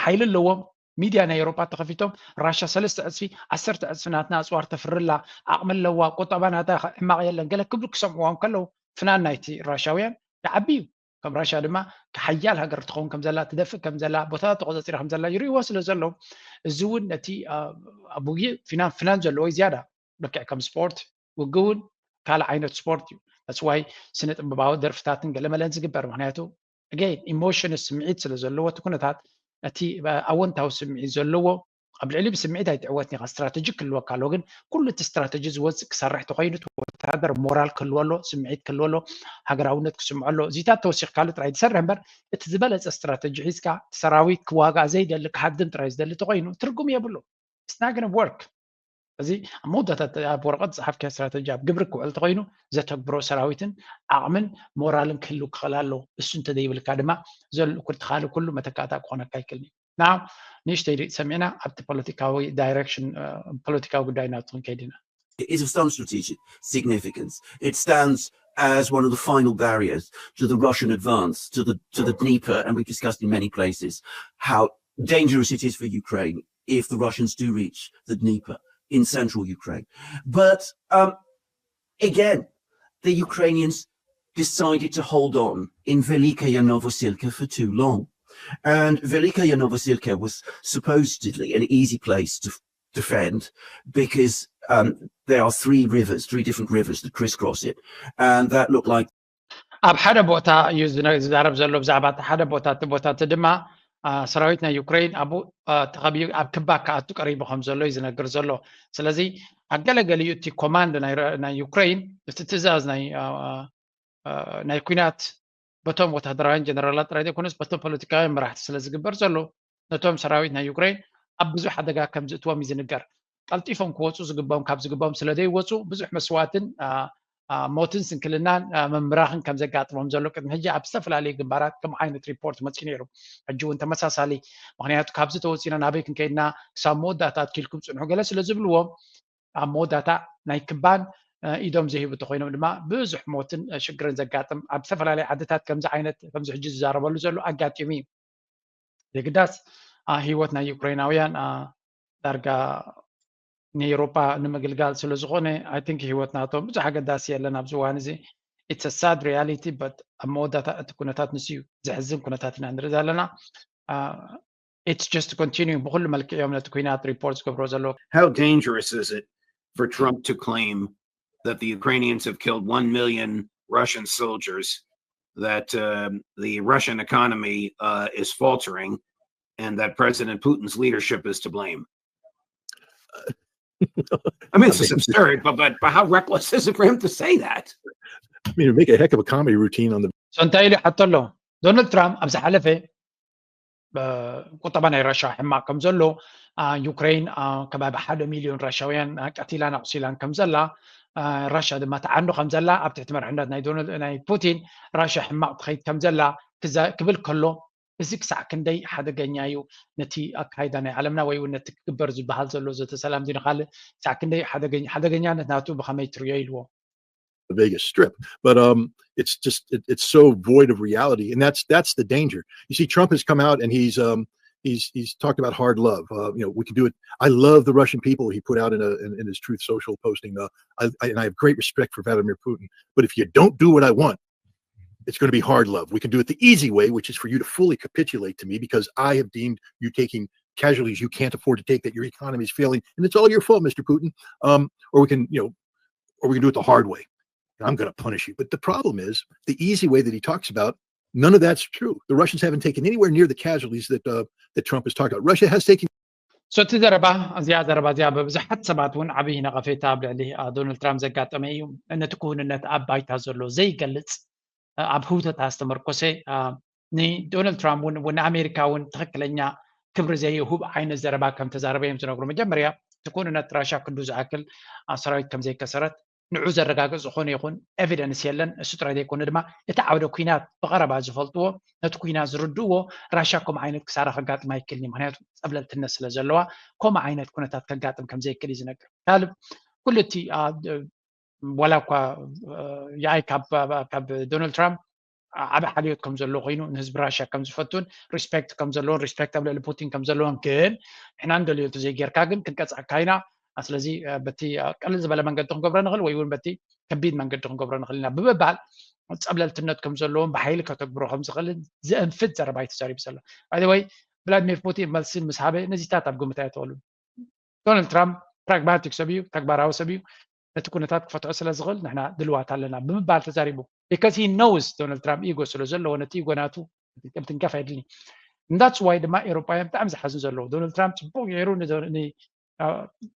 ሓይሊ ኣለዎም። ሚድያ ናይ ኤውሮጳ ተኸፊቶም ራሻ ሰለስተ ዕፅፊ ዓሰርተ ዕፅፊ ናትና ኣፅዋር ተፍርላ ዓቕሚ ኣለዋ፣ ቁጠባ ናታ ሕማቕ የለን ገለ ክብሉ ክሰምዕዎም ከለዉ ፍናን ናይቲ ራሻውያን ይዓቢ እዩ። ከም ራሻ ድማ ሓያል ሃገር ትኸውን ከም ዘላ ትደፍእ ከም ዘላ ቦታታት ተቆፃፂራ ከም ዘላ ይርእይዎ ስለ ዘለዉ እዚ እውን ነቲ ኣብ ውግእ ፍናን ፍናን ዘለዎ እዩ ዝያዳ ልክዕ ከም ስፖርት ውግእ እውን ካልእ ዓይነት ስፖርት እዩ። That's why ስነ ጥበባዊ ደርፍታትን ገለመለን ዝግበር፣ ምክንያቱ again ኢሞሽን፣ ስምዒት ስለ ዘለዎ እቲ ኩነታት፣ እቲ ኣወንታዊ ስምዒት ዘለዎ ኣብ ልዕሊ ብስምዒት ኣይትዕወትን ኢኻ። ስትራተጂ ክህልወካ ኣለዎ፣ ግን ኩሉ እቲ ስትራተጂ ዝወፅእ ክሰርሕ ተኮይኑ እቲ ወታደር ሞራል ክህልዎ ኣሎ፣ ስምዒት ክህልዎ ኣሎ፣ ሃገራውነት ክስምዖ ኣሎ። እዚታት ተወሲኽካሉ ጥራይ ዝሰርሕ እምበር እቲ ዝበለፀ ስትራተጂ ሒዝካ ሰራዊት ክዋጋእ ዘይደሊ ክሃድም ጥራይ ዝደሊ ተኮይኑ ትርጉም የብሉ። It's not gonna work። እዚ ኣብ መወዳእታ ኣብ ወረቐት ዝፀሓፍካዮ ስትራተጂ ኣብ ግብሪ ክውዕል ተኮይኑ ዘተግብሮ ሰራዊትን ዓቕምን ሞራልን ክህልው ክኽእል ኣለዎ። እሱ እንተዘይብልካ ድማ ዘሎ ኩሉ ተኻሊ ኩሉ መተካእታ ክኾነካ ኣይክእልን እዩ። Now ንእሽተይ ሰሚዕና ኣብቲ ፖለቲካዊ ዳይሬክሽን ፖለቲካዊ ጉዳይ ናቱ ክንከይድ ኢና። It is of some strategic significance. It stands as one of the final barriers to the Russian advance to the to the Dnieper, and we've discussed in many places how dangerous it is for Ukraine if the Russians do reach the Dnieper in central Ukraine. But um, again, the Ukrainians decided to hold on in Velika Novosilka for too long. And Velika Novosilka was supposedly an easy place to defend because um, there are three rivers, three different rivers that crisscross it. And that looked like ኣብ ሓደ ቦታ እዩ ዝዛረብ ዘሎ ብዛዕባ ሓደ ቦታ። እቲ ቦታ እቲ ድማ ሰራዊት ናይ ዩክሬን ኣብኡ ተኸቢቡ ኣብ ክባ ክኣቱ ቀሪቡ ከም ዘሎ እዩ ዝነግር ዘሎ። ስለዚ ኣገለገሊኡ እቲ ኮማንድ ናይ ዩክሬን እቲ ትእዛዝ ናይ ናይ ኩናት በቶም ወታደራውያን ጀነራላት ጥራይ ዘይኮነስ በቶም ፖለቲካውያን መራሕቲ ስለ ዝግበር ዘሎ ነቶም ሰራዊት ናይ ዩክሬን ኣብ ብዙሕ ሓደጋ ከም ዝእትዎም እዩ ዝንገር። ቀልጢፎም ክወፁ ዝግባኦም ካብ ዝግባኦም ስለ ዘይወፁ ብዙሕ መስዋእትን ሞትን ስንክልናን ምምራኽን ከም ዘጋጥሞም ዘሎ ቅድሚ ሕጂ ኣብ ዝተፈላለዩ ግንባራት ከም ዓይነት ሪፖርት መፅኡ ነይሩ። ሕጂ እውን ተመሳሳሊ፣ ምክንያቱ ካብዚ ተወፂና ናበይ ክንከይድና ክሳብ መወዳእታ ኣትኪልኩም ፅንሑ ገለ ስለ ዝብልዎም ኣብ መወዳእታ ናይ ክባን ኢዶም ዘይህቡ ተኮይኖም ድማ ብዙሕ ሞትን ሽግርን ዘጋጥም ኣብ ዝተፈላለዩ ዓድታት ከምዚ ዓይነት ከምዚ ሕጂ ዝዛረበሉ ዘሎ ኣጋጢሙ እዩ። የግዳስ ህይወት ናይ ዩክሬናውያን ዳርጋ ንኤውሮጳ ንምግልጋል ስለ ዝኾነ I think ህይወት ናቶም ብዙሕ ኣገዳሲ የለን ኣብዚ እዋን እዚ። It's a sad reality, but ኣብ መወዳእታ እቲ ኩነታት ንሱ እዩ፣ ዘሕዝን ኩነታት ኢና ንርኢ ዘለና። It's just continue ብኩሉ መልክዕ እዮም ነቲ ኩናት ሪፖርት ዝገብሮ ዘለዉ። How dangerous is it for Trump to claim that the Ukrainians have killed one million Russian soldiers, that um, the Russian economy uh, is faltering, and that President Putin's leadership is to blame? I mean, it's just absurd, but, but but how reckless is it for him to say that? I mean, make a heck of a comedy routine on the. So እንታይ ኢሉ ሓቶ ኣሎ? ዶናልድ ትራምፕ ኣብ ዝሓለፈ ቁጠባ ናይ ራሻ ሕማቕ ከም ዘሎ፣ ዩክሬን ከባቢ ሓደ ሚልዮን ራሻውያን ቀቲላን ኣቑሲላን ከም ዘላ፣ ራሻ ድማ ትዓኑ ከም ዘላ ኣብ ትሕቲ መርሕነት ናይ ዶናልድ ናይ ፑቲን ራሻ ሕማቕ ትኸይድ ከም ዘላ ክብል ከሎ፣ እዚ ክሳዕ ክንደይ ሓደገኛ እዩ ነቲ ኣካይዳ ናይ ዓለምና ወይ እውን ነቲ ክግበር ዝበሃል ዘሎ ዘተ ሰላም ድዩ ንኻልእ ክሳዕ ክንደይ ሓደገኛነት ናቱ ብኸመይ ትርእዮ ኢልዎ። The Vegas Strip, but um, it's just it, it's so void of reality, and that's that's the danger. You see, Trump has come out and he's um, he's he's talked about hard love. Uh, you know, we can do it. I love the Russian people. He put out in a in, in his Truth Social posting, uh, I, I, and I have great respect for Vladimir Putin. But if you don't do what I want, it's going to be hard love. We can do it the easy way, which is for you to fully capitulate to me because I have deemed you taking casualties you can't afford to take, that your economy is failing, and it's all your fault, Mister Putin. Um, or we can, you know, or we can do it the hard way. I'm going to punish you. But the problem is the easy way that he talks about, none of that's true. The Russians haven't taken anywhere near the casualties that uh, that Trump has talked about. Russia has taken. So እቲ ዘረባ እዚኣ ዘረባ እዚኣ ብብዙሓት ሰባት እውን ዓብዪ ነቐፌታ ኣብ ልዕሊ ዶናልድ ትራምፕ ዘጋጠመ እዩ። ነቲ ክውንነት ኣብ ባይታ ዘሎ ዘይገልፅ ኣብ ህውተታ ዝተመርኮሰ ንዶናልድ ትራምፕ እውን ንኣሜሪካ እውን ትኽክለኛ ክብሪ ዘይህብ ዓይነት ዘረባ ከም ተዛረበ እዮም ዝነግሩ። መጀመርያ እቲ ክውንነት ራሻ ክንዱ ዝኣክል ሰራዊት ከም ዘይከሰረት ንዑ ዘረጋግፅ ዝኾነ ይኹን ኤቪደንስ የለን። እሱ ጥራይ ዘይኮነ ድማ እቲ ዓውደ ኩናት ብቐረባ ዝፈልጥዎ ነቲ ኩናት ዝርድእዎ ራሻ ከምኡ ዓይነት ክሳራ ከጋጥም ኣይክልን እዩ። ምክንያቱ ፀብለልትነት ስለ ዘለዋ ከምኡ ዓይነት ኩነታት ከጋጥም ከም ዘይክል እዩ ዝነግር። ካልብ ኩሉ እቲ ዋላ እኳ ያኣይ ካብ ዶናልድ ትራምፕ ዓቢ ሓልዮት ከም ዘሎ ኮይኑ ንህዝቢ ራሽያ ከም ዝፈቱን ሪስፔክት ከም ዘለዎን ሪስፔክት ኣብ ልዕሊ ፑቲን ከም ዘለዎን ግን ንሕና ንደልዮ እንተዘይጌርካ ግን ክንቀፅዐካ ኢና። ስለዚ በቲ ቀልል ዝበለ መንገዲ ክንገብሮ ንኽእል ወይ እውን በቲ ከቢድ መንገዲ ክንገብሮ ንኽእል ኢና ብምባል ፀብለልትነት ከም ዘለዎን ብሓይሊ ከተግብሮ ከም ዝኽእልን ዘእንፍት ዘረባ እዩ ተዛሪቡ ዘሎ። ባይወይ ቭላድሚር ፑቲን መልሲ ምስ ሃበ ነዚታት ኣብ ግምት ኣየተወሉን። ዶናልድ ትራምፕ ፕራግማቲክ ሰብ እዩ፣ ተግባራዊ ሰብ እዩ። ነቲ ኩነታት ክፈትሖ ስለ ዝኽእል ንሕና ድልዋት ኣለና ብምባል ተዛሪቡ። Because he knows ዶናልድ ትራምፕ ኢጎ ስለ ዘለዎ ነቲ ኢጎ ናቱ ምትንካፍ ኣይድልኒ። That's why ድማ ኤውሮጳውያን ብጣዕሚ ዝሓዝኑ ዘለዉ። ዶናልድ ትራምፕ ጽቡቕ ገይሩ ን- ን- አ፣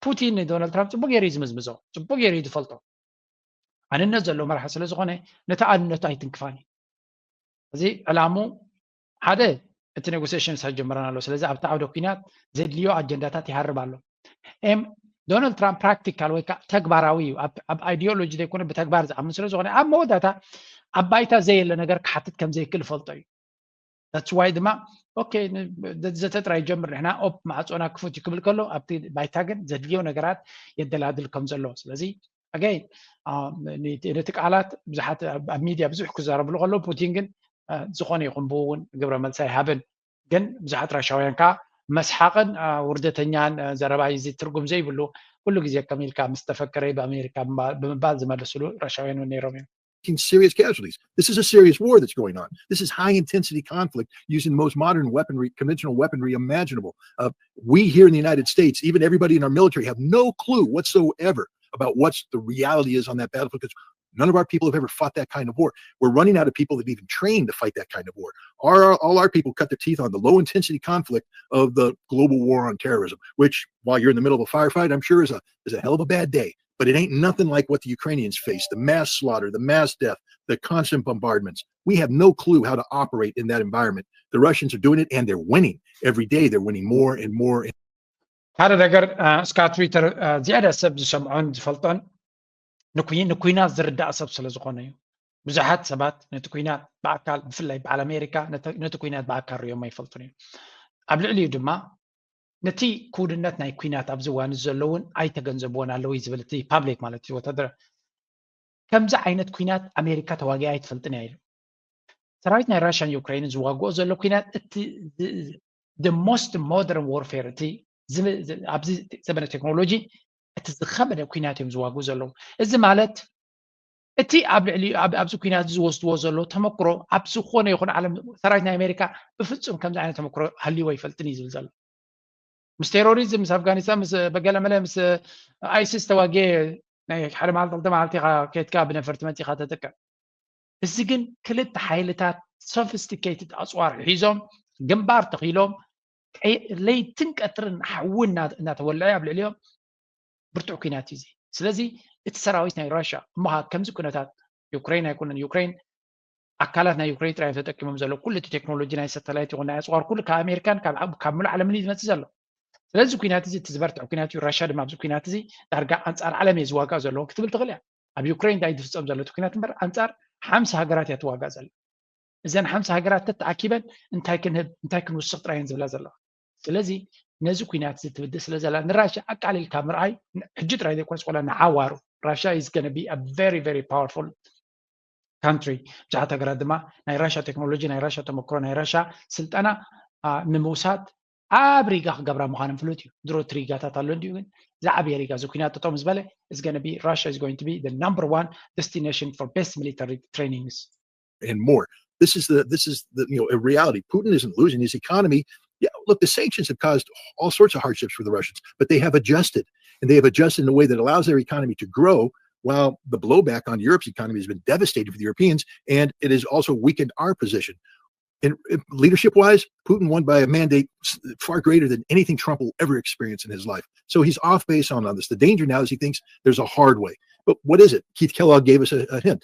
ፑቲን ንዶናልድ ትራምፕ ጽቡቕ ገይሩ እዩ ዝምዝምዞ፣ ጽቡቕ ገይሩ እዩ ዝፈልጦ። ኣንነት ዘለዎ መራሒ ስለ ዝኾነ ነቲ ኣንነቱ ኣይትንክፋን እዩ። እዚ ዕላሙ ሓደ እቲ ኔጎሲሽንስ ኣይጀመረን ኣሎ። ስለዚ ኣብቲ ዓውደ ኩናት ዘድልዮ ኣጀንዳታት ይሃርብ ኣሎ። ኤም ዶናልድ ትራምፕ ፕራክቲካል ወይ ከዓ ተግባራዊ እዩ። ኣብ ኣብ ኣይዲዮሎጂ ዘይኮነ ብተግባር ዝኣምን ስለ ዝኾነ ኣብ መወዳእታ ኣብ ባይታ ዘየለ ነገር ክሓትት ከም ዘይክእል ፈልጦ እዩ። That's why ድማ ኦኬ ዘተ ጥራይ ጀምር ንሕና ኦፕ ማዕፆና ክፉት እዩ ክብል ከሎ ኣብቲ ባይታ ግን ዘድልዮ ነገራት የደላድል ከም ዘሎ ስለዚ ኣገይ ነቲ ቃላት ብዙሓት ኣብ ሚድያ ብዙሕ ክዛረብሉ ከለዉ ፑቲን ግን ዝኾነ ይኹን ብኡ እውን ግብረ መልሲ ኣይሃብን። ግን ብዙሓት ራሻውያን ከዓ መስሓቕን ውርደተኛን ዘረባ እዚ ትርጉም ዘይብሉ ኩሉ ግዜ ከም ኢልካ ምስ ተፈከረ ብኣሜሪካ ብምባል ዝመልስሉ ራሻውያን እውን ነይሮም እዮም። Serious casualties. This is a serious war that's going on. This is high intensity conflict using the most modern weaponry, conventional weaponry imaginable. Uh, we here in the United States, even everybody in our military, have no clue whatsoever about what's the reality is on that battlefield because none of our people have ever fought that kind of war. We're running out of people that even trained to fight that kind of war. Our, all our people cut their teeth on the low intensity conflict of the global war on terrorism, which, while you're in the middle of a firefight, I'm sure is a is a hell of a bad day. But it ain't nothing like what the Ukrainians face, the mass slaughter, the mass death, the constant bombardments. We have no clue how to operate in that environment. The Russians are doing it and they're winning. Every day they're winning more and more. ሓደ ነገር እስካ ትዊተር ዝያዳ ሰብ ዝሰምዖን ዝፈልጦን ንኩናት ዝርዳእ ሰብ ስለ ዝኾነ እዩ። ብዙሓት ሰባት ነቲ ኩናት ብኣካል ብፍላይ በዓል ኣሜሪካ ነቲ ኩናት ብኣካል ሪኦም ኣይፈልጡን እዩ። ኣብ ልዕሊኡ ድማ ነቲ ክውንነት ናይ ኩናት ኣብዚ እዋን ዘለውን ኣይተገንዘብዎን ኣለዉ እዩ ዝብል እቲ ፓብሊክ ማለት እዩ ወታደር ከምዚ ዓይነት ኩናት ኣሜሪካ ተዋጊኣ ኣይትፈልጥን እያ ኢሉ። ሰራዊት ናይ ራሽያን ዩክሬንን ዝዋግኦ ዘሎ ኩናት እቲ most modern warfare እቲ ኣብዚ ዘበነ ቴክኖሎጂ እቲ ዝኸበደ ኩናት እዮም ዝዋግኡ ዘለዉ። እዚ ማለት እቲ ኣብ ልዕሊ ኣብዚ ኩናት ዝወስድዎ ዘሎ ተመክሮ ኣብ ዝኾነ ይኹን ዓለም ሰራዊት ናይ ኣሜሪካ ብፍጹም ከምዚ ዓይነት ተመክሮ ሃልይዎ ኣይፈልጥን እዩ ዝብል ዘሎ። ምስ ቴሮሪዝም ምስ ኣፍጋኒስታን ምስ በገለመለ ምስ ኣይሲስ ተዋጊኤ ናይ ሓደ መዓልቲ ክልተ መዓልቲ ኢኻ ከይድካ ብነፈርቲ መፂኻ ተጠቅዕ። እዚ ግን ክልተ ሓይልታት sophisticated ኣፅዋር ሒዞም ግንባር ተኺሎም ለይትን ቀትርን ሓዊ እናተወልዐ ኣብ ልዕሊኦም ብርቱዕ ኩናት እዩ እዚ። ስለዚ እቲ ሰራዊት ናይ ራሽያ እሞ ከምዚ ኩነታት ዩክሬን ኣይኮነን ዩክሬን ኣካላት ናይ ዩክሬን ጥራይ ተጠቂሞም ዘሎ ኩሉ እቲ ቴክኖሎጂ ናይ ሳተላይት ይኹን ናይ ኣፅዋር ኩሉ ካብ ኣሜሪካን ካብ ሙሉእ ዓለምን እዩ ዝመፅእ ዘሎ። ስለዚ ኩናት እዚ እቲ ዝበርትዕ ኩናት እዩ። ራሽያ ድማ ኣብዚ ኩናት እዚ ዳርጋ ኣንፃር ዓለም እየ ዝዋጋእ ዘለኹ ክትብል ትኽእል እያ። ኣብ ዩክሬን እንታይ ዝፍፀም ዘሎ እቲ ኩናት እምበር ኣንፃር ሓምሳ ሃገራት እያ ትዋጋእ ዘላ። እዘን ሓምሳ ሃገራት ተተኣኪበን እንታይ ክንህብ እንታይ ክንውስኽ ጥራይ እየን ዝብላ ዘለዋ። ስለዚ ነዚ ኩናት እዚ ትብድእ ስለ ዘላ ንራሽያ ኣቃሊልካ ምርኣይ ሕጂ ጥራይ ዘይኮነስ ቆላ ንሓዋሩ ራሽያ is gonna be a very very powerful country። ብዙሓት ሃገራት ድማ ናይ ራሽያ ቴክኖሎጂ ናይ ራሽያ ተመክሮ ናይ ራሽያ ስልጠና ንምውሳድ ኣብ ሪጋ ክገብራ ምዃኖም ፍሉጥ እዩ። ድሮ እቲ ሪጋታት ኣሎ እንዲዩ ግን ዝዓበየ ሪጋ እዚ ኩናት ጠጠው ምስ በለ is gonna be Russia is going to be the number one destination for best military trainings. And more. This is the this is the you know a reality. Putin isn't losing his economy. Yeah, look, the sanctions have caused all sorts of hardships for the Russians, but they have adjusted, and they have adjusted in a way that allows their economy to grow while the blowback on Europe's economy has been devastating for the Europeans, and it has also weakened our position. And leadership wise, Putin won by a mandate far greater than anything Trump will ever experience in his life. So he's off base on, on this. The danger now is he thinks there's a hard way. But what is it? Keith Kellogg gave us a, a hint.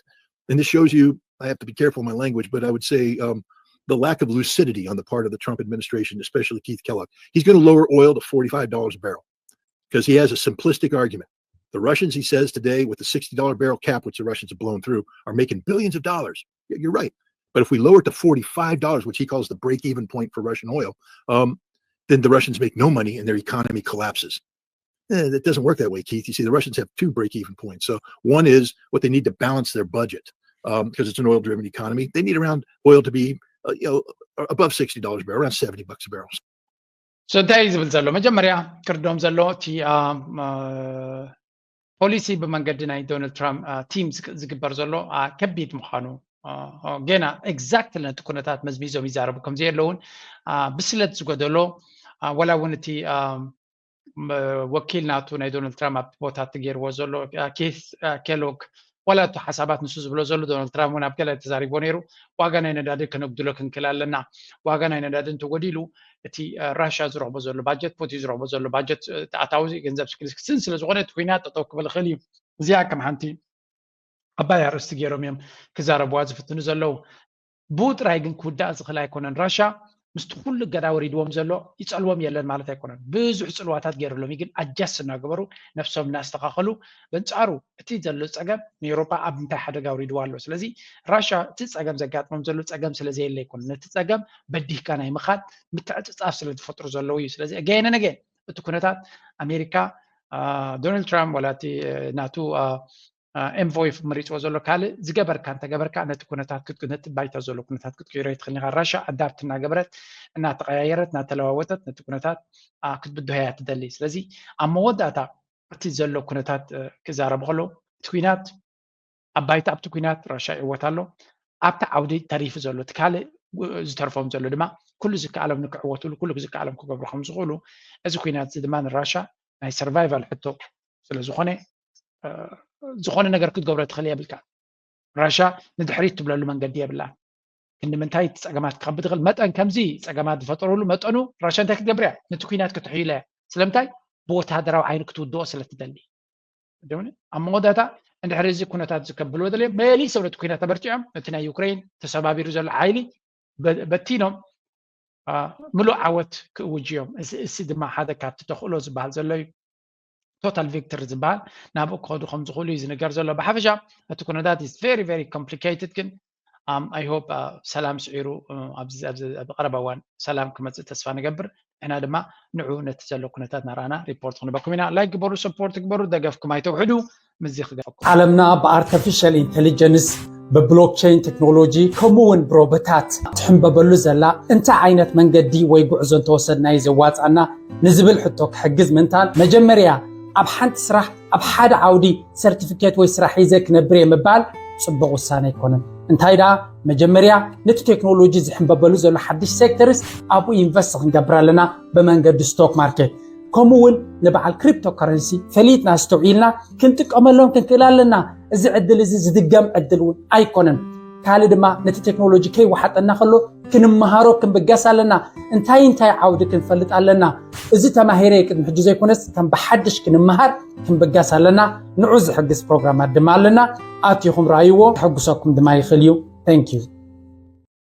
And this shows you, I have to be careful in my language, but I would say um, the lack of lucidity on the part of the Trump administration, especially Keith Kellogg. He's going to lower oil to forty-five dollars a barrel because he has a simplistic argument. The Russians, he says today, with the sixty dollar barrel cap, which the Russians have blown through, are making billions of dollars. You're right. But if we lower it to forty-five dollars, which he calls the break even point for Russian oil, um, then the Russians make no money and their economy collapses. Eh, that doesn't work that way, Keith. You see, the Russians have two break even points. So one is what they need to balance their budget because um, it's an oil driven economy. They need around oil to be uh, you know above sixty dollars a barrel, around seventy bucks a barrel. So እንታይ እዩ ዝብል ዘሎ መጀመርያ ክርዶም ዘሎ እቲ ፖሊሲ ብመንገዲ ናይ ዶናልድ ትራምፕ ቲም ዝግበር ዘሎ ከቢድ ምዃኑ ገና exactly ነቲ ኩነታት መዝሚዞም ይዛረቡ ከም ዘየለውን ብስለት ዝጎደሎ ዋላ እውን እቲ ወኪል ናቱ ናይ ዶናልድ ትራምፕ ኣብቲ ቦታ እቲ ገይርዎ ዘሎ ኬስ ኬሎግ ዋላ እቲ ሓሳባት ንሱ ዝብሎ ዘሎ ዶናልድ ትራምፕ እውን ኣብ ገለ ተዛሪቦ ነይሩ። ዋጋ ናይ ነዳዲ ከነጉድሎ ክንክእል ኣለና። ዋጋ ናይ ነዳዲ እንተጎዲሉ እቲ ራሻ ዝረኽቦ ዘሎ ባጀት፣ ፑቲን ዝረኽቦ ዘሎ ባጀት ኣታዊ ገንዘብ ክስን ስለ ዝኾነ እቲ ኩናት ጠጠው ክብል ይኽእል እዩ። እዚኣ ከም ሓንቲ ዓባይ ኣርእስቲ ገይሮም እዮም ክዛረብዋ ዝፍትኑ ዘለዉ። ብኡ ጥራይ ግን ክውዳእ ዝኽእል ኣይኮነን። ራሻ ምስቲ ኩሉ እገዳ ወሪድዎም ዘሎ ይጸልዎም የለን ማለት ኣይኮነን። ብዙሕ ጽልዋታት ገይሩሎም እዩ፣ ግን ኣጃስ እናገበሩ ነብሶም እናስተኻኸሉ በንጻሩ እቲ ዘሎ ጸገም ንኤውሮጳ ኣብ ምንታይ ሓደጋ ኣውሪድዋ ኣሎ። ስለዚ ራሻ እቲ ጸገም ዘጋጥሞም ዘሎ ጸገም ስለ ዘየለ ኣይኮነን። ነቲ ጸገም በዲህካ ናይ ምኻድ ምትዕጽጻፍ ስለ ዝፈጥሩ ዘለዉ እዩ። ስለዚ ኣገይን ኣገይን እቲ ኩነታት ኣሜሪካ ዶናልድ ትራምፕ ዋላ እቲ ናቱ ኤንቮይ መሪፅዎ ዘሎ ካልእ ዝገበርካ እንተገበርካ ነቲ ኩነታት ነቲ ባይታ ዘሎ ኩነታት ክትቅይሮ ይትኽእል ኢኻ። ራሻ ኣዳፕት እናገበረት እናተቀያየረት እናተለዋወጠት ነቲ ኩነታት ክትብድሆ እያ ትደሊ። ስለዚ ኣብ መወዳእታ እቲ ዘሎ ኩነታት ክዛረብ ከሎ እቲ ኩናት ኣብ ባይታ ኣብቲ ኩናት ራሻ ይዕወት ኣሎ። ኣብቲ ዓውዲ ተሪፉ ዘሎ እቲ ካልእ ዝተርፎም ዘሎ ድማ ኩሉ ዝከኣሎም ንክዕወትሉ ኩሉ ዝከኣሎም ክገብሩ ከም ዝኽእሉ እዚ ኩናት እዚ ድማ ንራሻ ናይ ሰርቫይቫል ሕቶ ስለ ዝኾነ ዝኾነ ነገር ክትገብሮ ትኽእል የብልካ። ራሻ ንድሕሪት ትብለሉ መንገዲ የብላ። ክንዲ ምንታይ እቲ ፀገማት ክኸብድ ይኽእል መጠን ከምዚ ፀገማት ዝፈጠሩሉ መጠኑ ራሻ እንታይ ክትገብር እያ? ነቲ ኩናት ክትሕይሎ እያ። ስለምንታይ? ብወታደራዊ ዓይኒ ክትውድኦ ስለ ትደሊ። ኣብ መወዳእታ እንድሕሪ እዚ ኩነታት ዝከብልዎ ደልዮም መሊሶም ነቲ ኩናት ተበርቲዖም ነቲ ናይ ዩክሬን ተሰባቢሩ ዘሎ ሓይሊ በቲኖም ምሉእ ዓወት ክእውጅ እዮም። እሲ ድማ ሓደ ካብቲ ተኽእሎ ዝበሃል ዘሎ እዩ። ቶታል ቪክተር ዝበሃል ናብኡ ክኸዱ ከም ዝኽእሉ እዩ ዝንገር ዘሎ። ብሓፈሻ እቲ ኩነታት is very very complicated፣ ግን I hope ሰላም ስዒሩ ኣብ ቀረባ እዋን ሰላም ክመፅእ ተስፋ ንገብር። ንሕና ድማ ንዑ ነቲ ዘሎ ኩነታት ናርኣና ሪፖርት ክንበኩም ኢና። ላይክ ግበሩ፣ ሰፖርት ግበሩ፣ ደገፍኩም ኣይተውሕዱ። ምዚ ክገፈኩም። ዓለምና ብኣርተፊሻል ኢንቴሊጀንስ፣ ብብሎክቸይን ቴክኖሎጂ፣ ከምኡ እውን ብሮቦታት ትሕንበበሉ ዘላ እንታይ ዓይነት መንገዲ ወይ ጉዕዞ እንተወሰድናዮ ዘዋፃና ንዝብል ሕቶ ክሕግዝ ምንታል መጀመርያ ኣብ ሓንቲ ስራሕ ኣብ ሓደ ዓውዲ ሰርቲፊኬት ወይ ስራሕ ሒዘ ክነብር እየ ምባል ፅቡቕ ውሳነ ኣይኮነን። እንታይ ደኣ መጀመርያ ነቲ ቴክኖሎጂ ዝሕንበበሉ ዘሎ ሓድሽ ሴክተርስ ኣብኡ ኢንቨስት ክንገብር ኣለና ብመንገዲ ስቶክ ማርኬት። ከምኡ እውን ንበዓል ክሪፕቶ ከረንሲ ፈሊጥና ኣስተውዒልና ክንጥቀመሎም ክንክእል ኣለና። እዚ ዕድል እዚ ዝድገም ዕድል እውን ኣይኮነን። ካልእ ድማ ነቲ ቴክኖሎጂ ከይወሓጠና ከሎ ክንመሃሮ ክንብገስ ኣለና። እንታይ እንታይ ዓውዲ ክንፈልጥ ኣለና? እዚ ተማሂረ ቅድሚ ሕጂ ዘይኮነስ ከም ብሓድሽ ክንመሃር ክንብገስ ኣለና። ንዑ ዝሕግዝ ፕሮግራማት ድማ ኣለና። ኣቲኹም ረኣይዎ፣ ክሕጉሰኩም ድማ ይኽእል እዩ። Thank you።